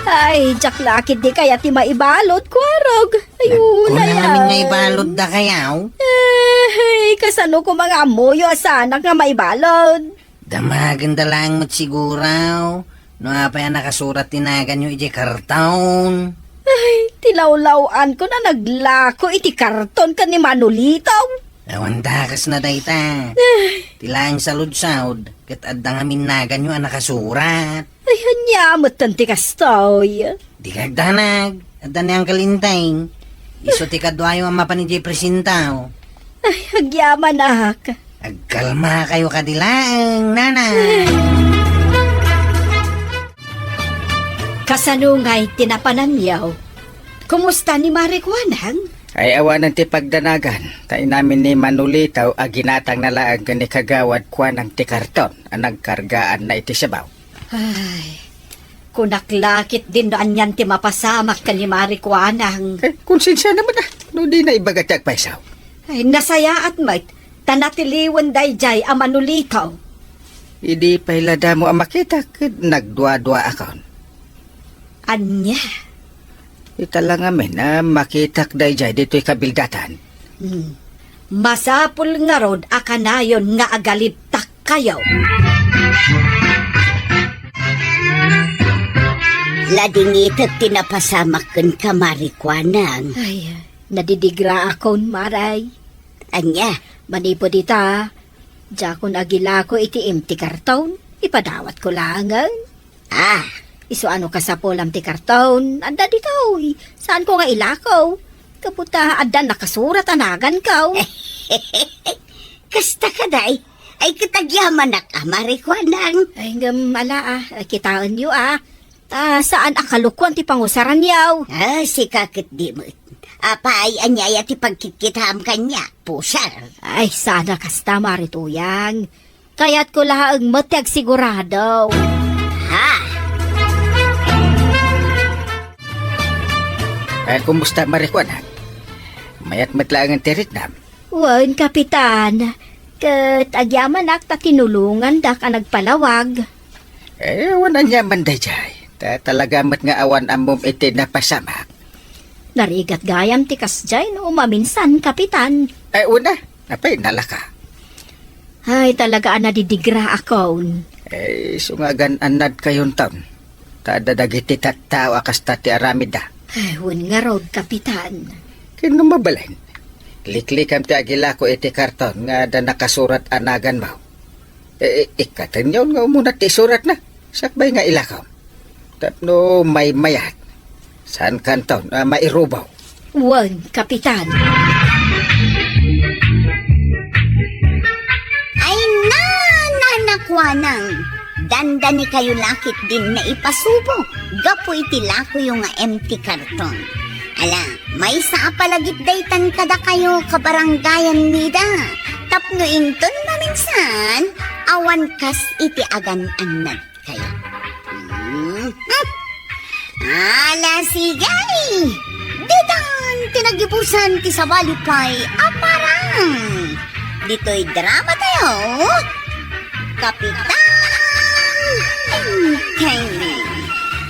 Ay, diak la ketdi kayat ti maibalud, Kuarog. Ay, Nagkuna unay, ngamin nga ay. Ibalud da kayaw? Eh, kasano koma nga ammoyo a saanak nga maibalud? Damagen da laeng met siguro, no apay a nakasurat ti naganyo idiay karton. Ay, ti lawlaw-ankon a naglako iti karton ken ni Manolito. Awan dakesna dayta. Ay. Ti laeng saludsod, ket adda ngamin naganyo a nakasurat. Ay, ania metten ti kastoy? Dika agdanag, adda ni Uncle Enteng. Isu ti kaduayo a mapan idiay presinto. Ay, agyamanak. Agkalmakayo kadi laeng, nana. Kasano ngay ti napananyo? Kumusta ni Mari Kuanang? Ay, awanen ti pagdanagan, ta inamin ni Manolito a ginatangna laeng ken ni Kagawad Kuanang ti karton a nagkargaanna iti siabaw. Ay, kunak la ketdin no anian ti mapasamak ken ni Mari Kuanang. Eh, konsensiana met, a, no dina ibaga ti agpayso. Ay, nasayaat met, ta natiliwen daydiay a Manolito. Idi pay la damo a makitak, ket nagduaduaakon. Ania? Ita la ngamin a makitak daydiay ditoy kabildatan. Hmm. Masapul ngarud a kanayon nga agalibtak kayo. Ladingitek ti napasamak kenka, Mari Kuanang. Ay, nadidigraakon, Mari. Ania? Manipud ita, diakon agilako iti empty karton. Ipadawatko laengen. Ah. Isu a no kasapulam ti karton, adda ditoy. Saanko nga ilako. Gapu ta adda nakasurat a naganko. Kasta kadi, ay ket agyamanak a Mari Kuanang. Ay, ngem ala, a, kitaenyo, a. Ta saan a kalukuan ti pangusaranyo. Ah, sika ketdi met. Apay, ania aya ti pagkitkitaam kaniak, pusar? Ay, saan a kasta, Mari Tuyang. Kayatko laeng met ti agsigurado. Ha? Eh, kumusta, Mari Kuanang? Mayat met laengen ti ritnam? Wen, Kapitan. Ket agyamanak ta tinulongandak a nagpalawag. Eh, awan aniaman daydiay. Ta talaga met nga awan ammom iti napasamak. Narigat gayam ti kasdiay no maminsan, Kapitan. Eh, una, apay nalaka? Ay, talaga a nadidigraakon. Eh, isu nga agan-annadkayonton. Ta adda dagiti tattao a kasta ti aramidda. Ay, wen ngarud, Kapitan. Ken no mabalin, liklikam ti agilako iti karton nga adda nakasurat a naganmo. Eh, ikkatenyon nga umuna ti isuratna. Sakbay nga ilakom. Tapno maymayat. Saankanton a mairubo? Wen, Kapitan. Ay, na, Nana Kuanang. Dandanikayo la ketdin naipasubo. gapu iti lakoyo nga empty karton. Ala, maysa a palagip daytan kadakayo, kabarangayan, mida. Tapno inton maminsan, awan kas iti agan-annad kayo. Hmm. Ala, sige! Ditan ti nagibusan ti sabali pay a parang. Ditoy drama tayo, Kapitan Enteng.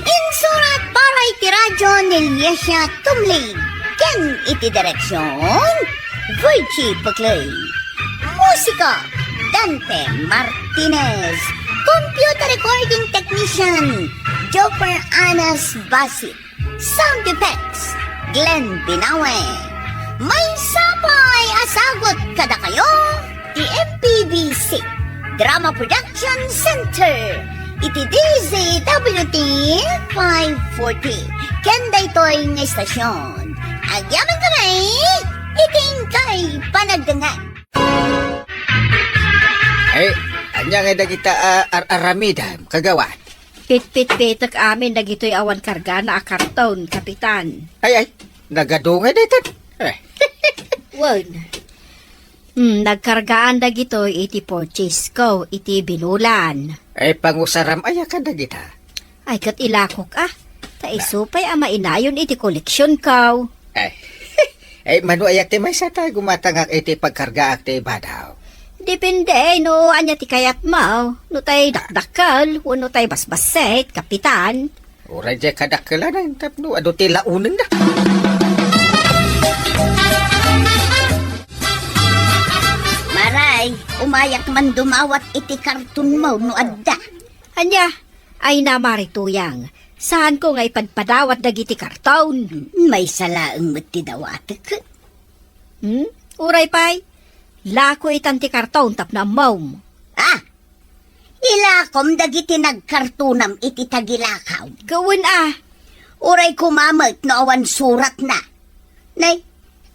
Insurat para iti radyo ni Liesia Tumlig. Ken iti direksyon, Virgie Peclay. Musika, Dante Martinez. Computer recording technician, Joper Anas Basit. Sound effects, Glenn Binawe. Maysa pay a sagut kadakayo ti M P B C Drama Production Center iti D Z W T five forty. Ken daytoy nga istasyon, agyamankami iti inkay panagdengngeg. Ay, ania ngay dagita a ar-aramidem, kagawad? Pitpitpitek amin dagitoy awan kargana a karton, Kapitan. Ay, ay, nagadungay daytan. Eh. Wen. Hmm, nagkargaan dagitoy iti purchase ko iti binulan. Ay, pangusaram aya kadagita? Ay, ket ilakok, a. Ta isu pay a mainayon iti koleksion ko. Ay, ay, mano aya ti maysa ta gumatangak iti pagkargaak ti badaw? Depende no ania ti kayatmo, no tay dakdakkel wenno tay basbassit, Kapitan. Uray diay kadakkelan, tapno adu ti launenna. Maray, umayak man dumawat iti kartonmo no adda. Ania? Ay, Mari Tuyang, saanko nga ipadpadawat dagiti karton. Maysa laeng met ti dawatek. Hmm? Uray pay, lako itan ti karton tapno ammom. Ah! Ilakom dagiti nagkartonam iti tagilakaw. Ket wen a. Uray koma met no awan suratna. Nay,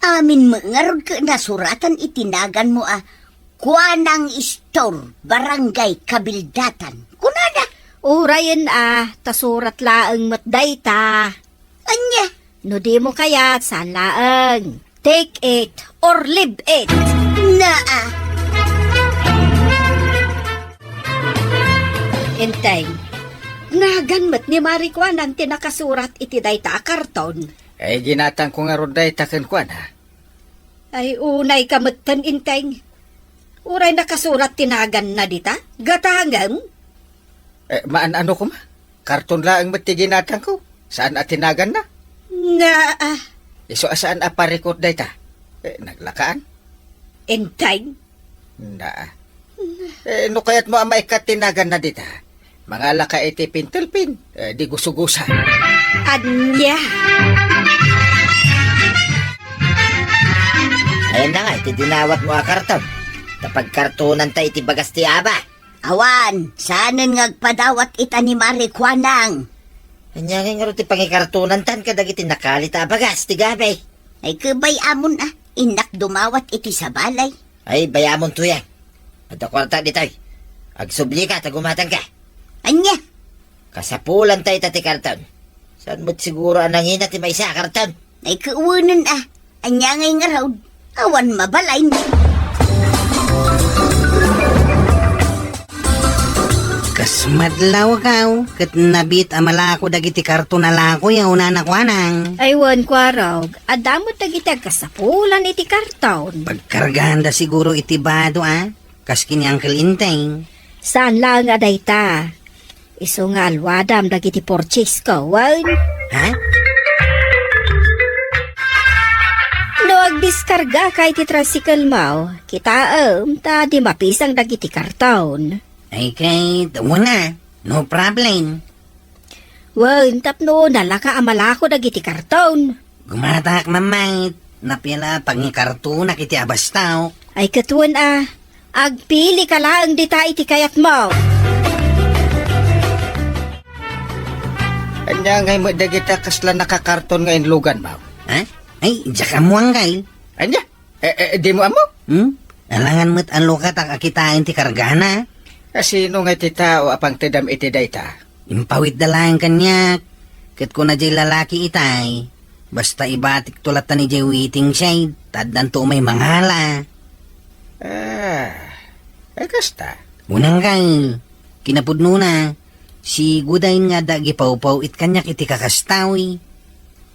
amin met ngarud ket nasuratan iti naganmo a Kuanang Store, Barangay Kabildatan. Kunada. Urayen a, ta surat laeng met dayta. Ania? No dimo kayat, saan laeng. Take it or leave it. Naa. Enteng, nagan met ni Mari Kuanang ti nakasurat iti dayta a karton. Ay, ginatangko ngarud dayta kenkuana. Ay, unayka metten, Enteng. Uray nakasurat ti naganna dita? Gatangem? Eh, maan-ano koma? Karton laeng met ti ginatangko. Saan a ti naganna? Nga, ah. Isu a saan a parikot dayta. Eh, naglakaan? Enteng? Na. Eh, no kayatmo a maikkat ti naganna dita, mangalaka iti pintelpin, eh, di gusugusa. Ania? Ayan na nga, iti dinawatmo a karton. Ta pagkartonanta iti bagas ti aba. Awan, saanen nga agpadawat ita ni Mari Kuanang. Ania ngay ngarud ti pangikartonantan kadagiti nakalit a bagas ti gabi? Ay, ket bay-amon a, innak dumawat iti sabali. Ay, bay-amon, Tuyang. Adda kuarta ditoy. Agsublika ta gumatangka. Ania? Kasapulanta ita ti karton. Saan met siguro a nangina ti maysa a karton? Ay, ket wen a. Ania ngay ngarud? Awan mabalin. Kas madlawkaw, ket nabiit a malako dagiti karton a lakoyo, Nana Kuanang. Ay, wen, Kuarog. Adda met dagiti agkasapulan iti karton. Pagkarganda siguro iti bado, a? Kas ken ni Uncle Enteng. Saan laeng a dayta. Isu nga alwadam dagiti purchase ko, wen? Ha? No agdiskargaka iti tricycle mo, kitaem ta di mapisang dagiti karton. Ay, ket, wen a, no problem. Wen, tapno nalaka a malako dagiti karton. Gumatangak mamait, napia la pangikartonak iti abastok. Ay, ket wen a, agpilika laeng dita iti kayatmo. Ania ngay met dagita kasla nakakarton nga inluganmo? Ha? Ay, diak ammo, Uncle. Ania? Eh, eh, dimo ammo? Hmm? Alangan met a lukatak a kitaen ti kargana. A sino ngay ti tao a pangtedam iti dayta? Impawitda laeng kaniak. Ket kuna jay lalaki itay, basta ibatikto latta ni jay waiting shed, ta addanto umay mangala. Ah, ay kasta. Unang kay, kinapudnona, sigudayen nga adda agipawpaw-it kaniak iti kakastawi.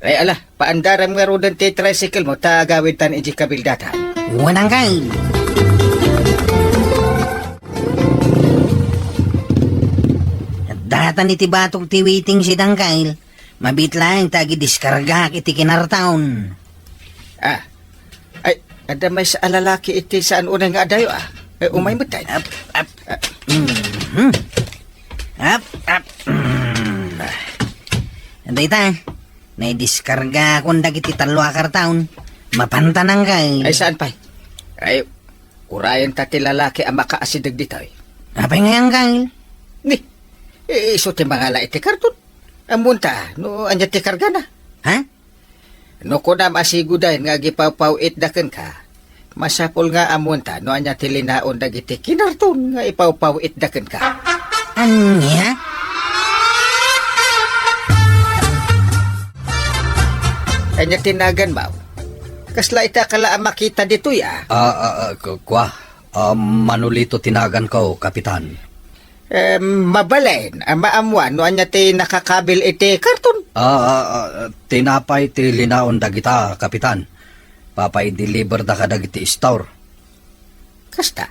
Ay, ala, paandaram ngaruden ti tricycle mo, ta agawidtan iti kabildatan. Unang kay. Datan iti batok ti waiting shed, Angkel. Mabiit laeng ta agidiskargaak iti kinartaon. Ah. Ay, adda maysa a lalaki iti saan unay nga adayo, ah. Eh, umay met, ay. Ap, ap. Mhm. Ap, ap. Mm. Dayta, naidiskargakon dagiti tallo a kartaon. Mapantanan kay. Ay, saan pay? Ay, urayen ta ti lalaki a makaasideg ditoy. Apay nga yan kay? Ni, i-, isu ti mangala iti karton. Ammonta, no ania ti kargana. Ha? No kunam a sigudayen nga agipawpaw-itda kenka, masapul nga ammonta no ania ti linaon dagiti kinarton nga ipawpaw-itda kenka. Ania? Ania ti naganmo? Kasla ita kala a makita ditoy, ah. Ah, ah, ah, ku-, kua, ah, Manolito ti naganko, Kapitan. Em, mabalin a maammuan no ania ti nakakabil iti karton. Ah, ah, ah, tinapay ti linaon dagita, Kapitan. Papaideliverda kadagiti store. Kasta?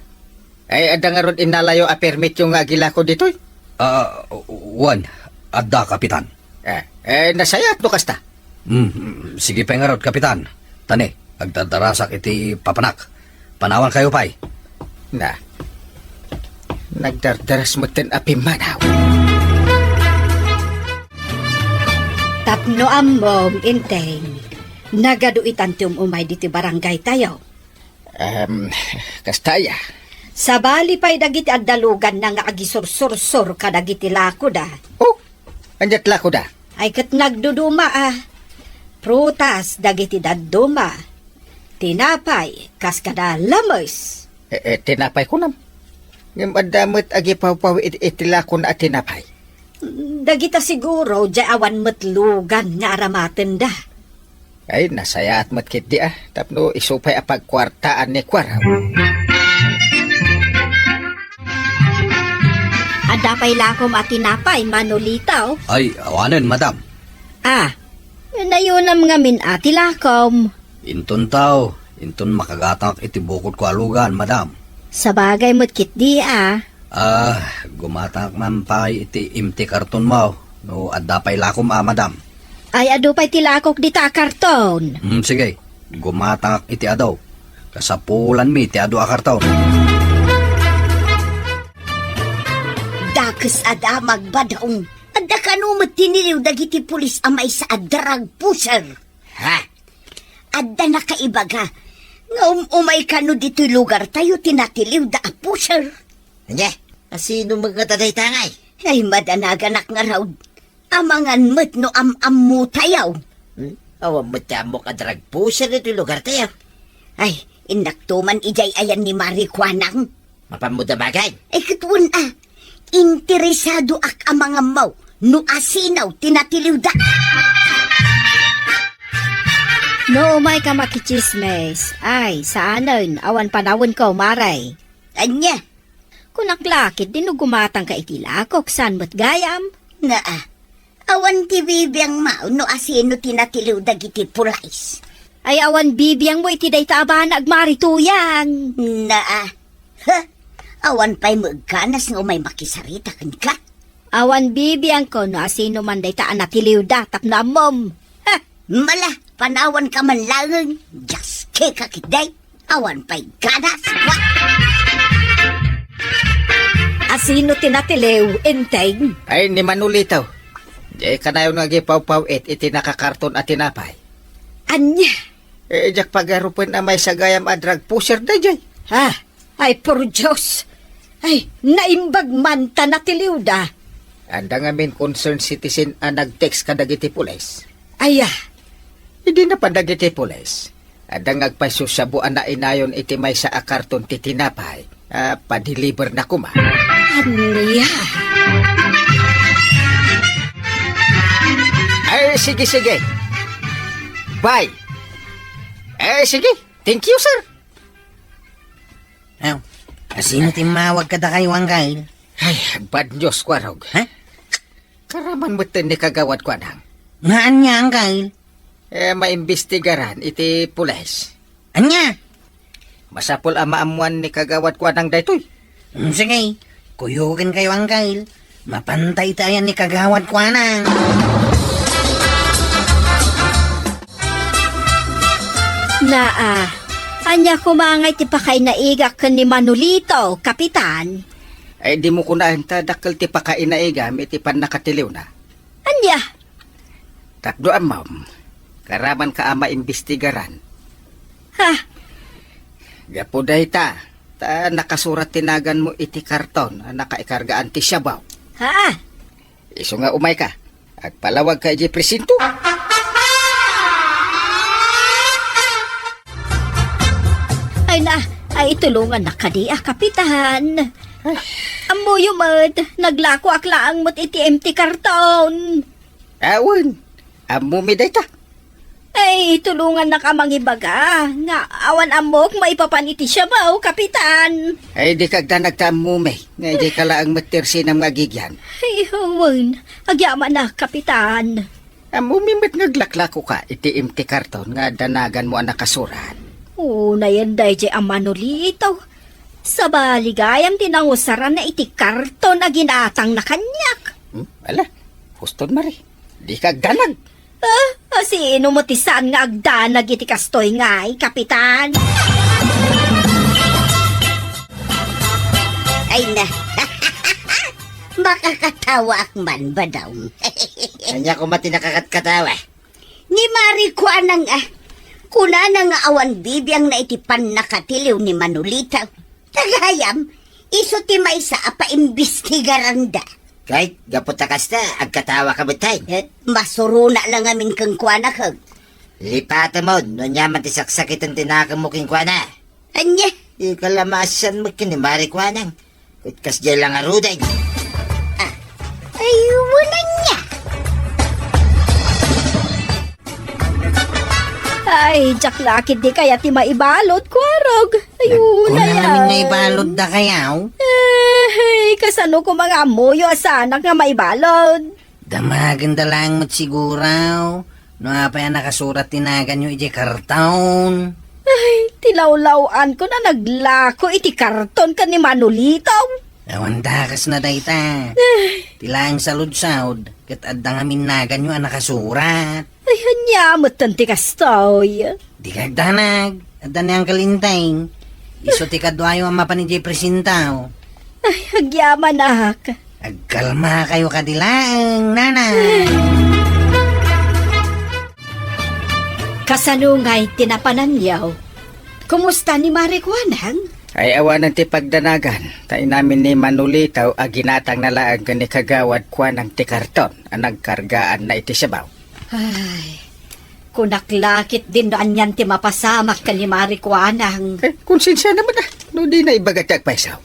Ay, adda ngarud innalayo a permityo nga agilako ditoy? Ah, wen, adda, Kapitan. Eh, eh, nasayaat no kasta. Hmm, sige pay ngarud, Kapitan. Tani, agdardarasak iti papanak. Panawankayo pay. Na, nagdardaras metten a pimmanaw. Tapno ammom, Enteng, nagadu itan ti um-umay ditoy barangay tayo. Em, kasta aya. Sabali pay dagiti adda luganna nga agisursursor kadagiti lakoda. Oh, aniat lakoda? Ay ket nagduduma a. Prutas dagiti dadduma. Tinapay, kas kada lames. Eh, eh, tinapay kunam. Ngem adda met agipawpaw iti, iti lakona a tinapay. Dagita siguro, diay awan met lugan nga aramatenda. Ay, nasayaat met ketdi, ah, tapno isu pay a pagkuartaan ni Kuarog. Adda pay lakom a tinapay, Manolito? Ay, awanen, madam. Ah, nayunam ngamin a ti lakom. Inton tao, inton makagatangak iti bukodko a lugan, madam. Sabagay met ketdi, ah. Ah, gumatangak man pay iti empty karton mo, no adda pay lakom a, madam. Ay, adu pay ti lakok dita a karton. Hmm, sige. Gumatangak iti adu. Kasapulanmi ti adu a karton. Dakes a damag, Badong. Adda kano met tiniliw dagiti pulis a maysa a drug pusher. Ha? Adda nakaibaga nga um-umay kano ditoy lugartayo ti natiliwda a pusher. Ania? Asino met ngata dayta ngay? Ay, madanaganak ngarud. Amangan met no am-ammotayo. Hmm? Awan met ti ammok a drug pusher ditoy lugartayo. Ay, innakto man idiay ayan ni Mari Kuanang. Mapanmo damagen? Ay, ket wen a, interesadoak a mangammo no asino ti natiliwda. No umayka makitsismis, ay, saanen, awan panawenko, Mari. Ania? Kunak la ketdi no gumatangka iti lakok, saan met gayam? Naa, awan ti bibiangmo no asino ti natiliw dagiti pulis. Ay, awan bibiangmo iti dayta a banag, Mari Tuyang. Naa. Ha? Awan pay meganas nga umay makisarita kenka. Awan bibiangko no asino man dayta a natiliwda tapno ammom. Ha? Mala, panawanka man laeng. Dios, keka ketdi. Awan pay ganas. Wa! Asino ti natiliw, Enteng? Ay, ni Manolito. Diay kanayon nga agipawpaw-it iti nakakarton a tinapay. Ania? Eh, diak pagarupen a maysa gayam a drug pusher daydiay. Ha? Ay, por Dios! Ay, naimbag man ta natiliwda. Adda ngamin concerned citizen a nag-text kadagiti pulis. Aya. Idi napan dagiti pulis, adda nga agpaysusabo a nainayon iti maysa a karton ti tinapay a padeliverna koma. Ania? Sige, sige. Bye. Eh, sige. Thank you, sir. Aw, asino ti immawag kadakayo, Angkel? Ay, bad news, Kuarog. Ha? Karaman metten ni Kagawad Kuanang. Nga ania, Angkel? Eh, maimbestigaran iti pulis. Ania? Masapul a maammuan ni Kagawad Kuanang daytoy. Hmm, sige. Kuyogenkayo, Angkel. Mapanta iti ayan ni Kagawad Kuanang. Naa, ania koma ngay ti pakainaigak ken ni Manolito, Kapitan? Ay, dimo kunaen ta dakkel ti pakainaigam iti pannakatiliwna. Ania? Tapno ammom, karamanka a maimbestigaran. Ha? Gapu dayta, ta nakasurat ti naganmo iti karton a nakaikargaan ti siabaw. Ha? Isu nga umayka, agpalawagka idiay presinto. Ay na, ay tulongannak kadi a, Kapitan. Ay. Ammoyo met, naglakoak laeng met iti empty karton. Awan, ammomi dayta. Ay, tulongannak a mangibaga nga awan ammok maipapan iti siabaw, Kapitan. Ay, dika agdanag ta ammomi nga dika laeng met ti arsenam nga agigian. Ay, wen, agyamanak, Kapitan. Ammomi met nga aglaklakoka iti empty karton nga adda naganmo a nakasurat. Unayen daydiay a Manolito. Sabali gayam ti nangusaranna iti karton a ginatangna kaniak. Hmm? Ala, huston, Mari. Dika agdanag. Ah, ah, sino met ti saan nga agdanag iti kastoy ngay, Kapitan? Ay na. Makakatawaak man, Badong. Ania koma ti nakakatkatawa? Ni Mari Kuanang a, kunana nga awan bibiangna iti pannakatiliw ni Manolito. Ta gayam, isu ti maysa a paimbestigaranda. Ket, gapu ta kasta, agkatawaka met. Eh, masurona la ngamin kenkuana, ket. Lipatemon, no ania man ti saksakiten ti nakemmo kenkuana. Ania? Ikaw la maasian met ken ni Mari Kuanang. Ket kasdiay la ngaruden. Ah, ay, wen ania? Ay, diak la ketdi kayat ti maibalud, Kuarog. Ay, wen aya. Nagkunam nga ibalud dakayaw. Eh, kasano koma nga ammoyo a saanak nga maibalud? Damagenda laeng met siguro no apay a nakasurat ti naganyo idiay karton. Ay, ti lawlaw-ankon a naglako iti karton ken ni Manolito. Awan dakesna dayta. Ay. Ti laeng saludsod, ket adda ngamin naganyo a nakasurat. Ay, ania metten ti kastoy? Dika agdanag. Adda ni Uncle Enteng. Isu ti kaduayo a mapan idiay presinto. Ay, agyamanak. Agkalmakayo kadi laeng, nana. Kasano ngay ti napananyo? Kumusta ni Mari Kuanang? Ay, awanen ti pagdanagan, ta inamin ni Manolito a ginatangna laeng ken ni Kagawad Kuanang ti karton a nagkargaanna iti siabaw. Ay, kunak la ketdin no anian ti mapasamak ken ni Mari Kuanang. Eh, konsensiana met, ah, no dina ibaga ti agpayso.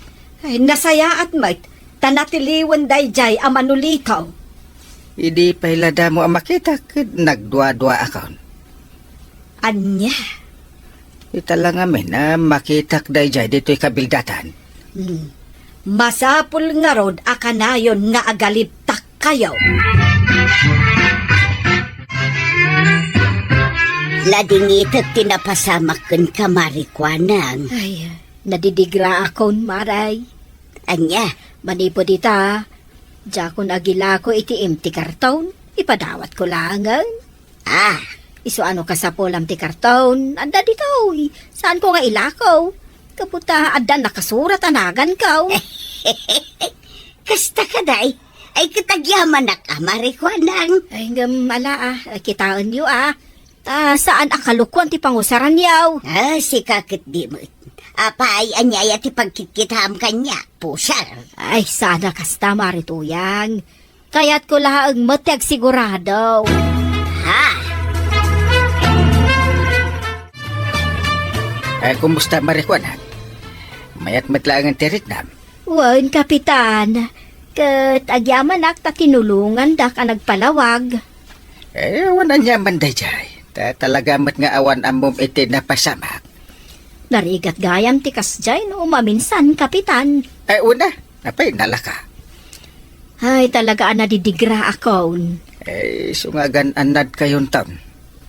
Ay, nasayaat met, ta natiliwen daydiay a Manolito. Idi pay la damo a makitak, ket nagduaduaakon. Ania? Ita la ngamin a makitak daydiay ditoy kabildatan. Hmm. Masapul ngarud a kanayon nga agalibtakkayo. Nadingitek ti napasamak kenka, Mari Kuanang. Ay, nadidigraakon, Mari. Ania? Manipud ita, diakon agilako iti empty karton. Ipadawatko laengen. Ah. Isu a no kasapulam ti karton, adda ditoy. Saanko nga ilako. Gapu ta adda nakasurat a naganko. Kasta kadi. Ay, ket agyamanak a, Mari Kuanang. Ay, ngem, ala, ah, kitaenyo, ah. Ta saan a kalukoan ti pangusaranyo. Ah, sika ketdi met. Apay, ania aya ti pagkitkitaam kaniak, pusar? Ay, saan a kasta, Mari Tuyang. Kayatko laeng met ti agsigurado. Ha? Eh, kumusta, Mari Kuanang? Mayat met laengen ti ritnam? Wen, Kapitan. Ket agyamanak ta tinulongandak a nagpalawag. Eh, awan aniaman daydiay. Ta talaga met nga awan ammom iti napasamak. Narigat gayam ti kasdiay no maminsan, Kapitan. Ay, una, apay nalaka. Ay, talaga a nadidigra akon. Eh, isu nga agan-annad kayonton.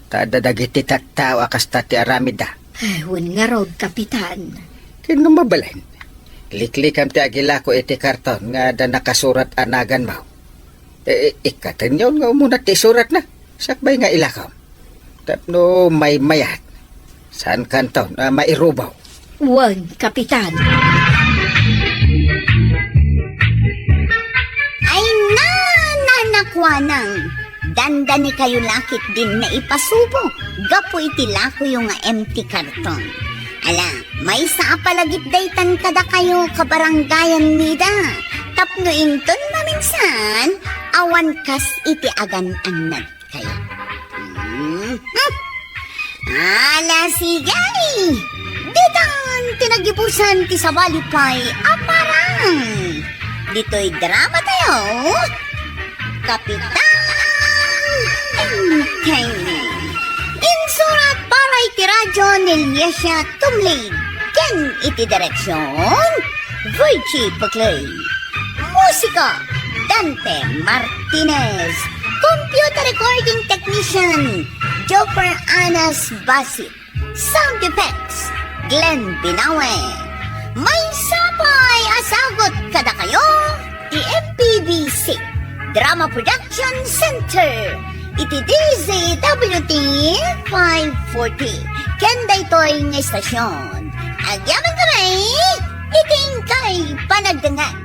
Ta adda dagiti tattao a kasta ti aramidda. Ay, wen ngarud, Kapitan. Ken no mabalin, liklikam ti agilako iti karton nga adda nakasurat a naganmo. Eh, ikkatenyon nga umuna ti isuratna. Sakbay nga ilakom. Tapno maymayat. Saan kanton a mairubaw? Wen, Kapitan. Ay, na, nanakuanang. Dandanikayo lakit din naipasubo gapu iti lakoyo nga empty karton. Ala, maysa a palagip daytan kadakayo kabarangayan mida. Tapno inton maminsan, awan kas iti agan-annad kayo. Mhm. Ala, sige! Ditan ti nagibusan ti sabali pay a parang. Ditoy drama tayo, Kapitan Enteng. Insurat para iti radyo ni Liesia Tumlig. Ken iti direksyon, Virgie Puclay. Musika, Dante Martinez. Computer recording technician, Joper Anas Basit. Sound effects, Glenn Binawe. Maysa pay a sagut kadakayo ti M P B C Drama Production Center iti D Z W T five forty. Ken daytoy nga istasyon, agyamankami iti inkay panagdengngeg.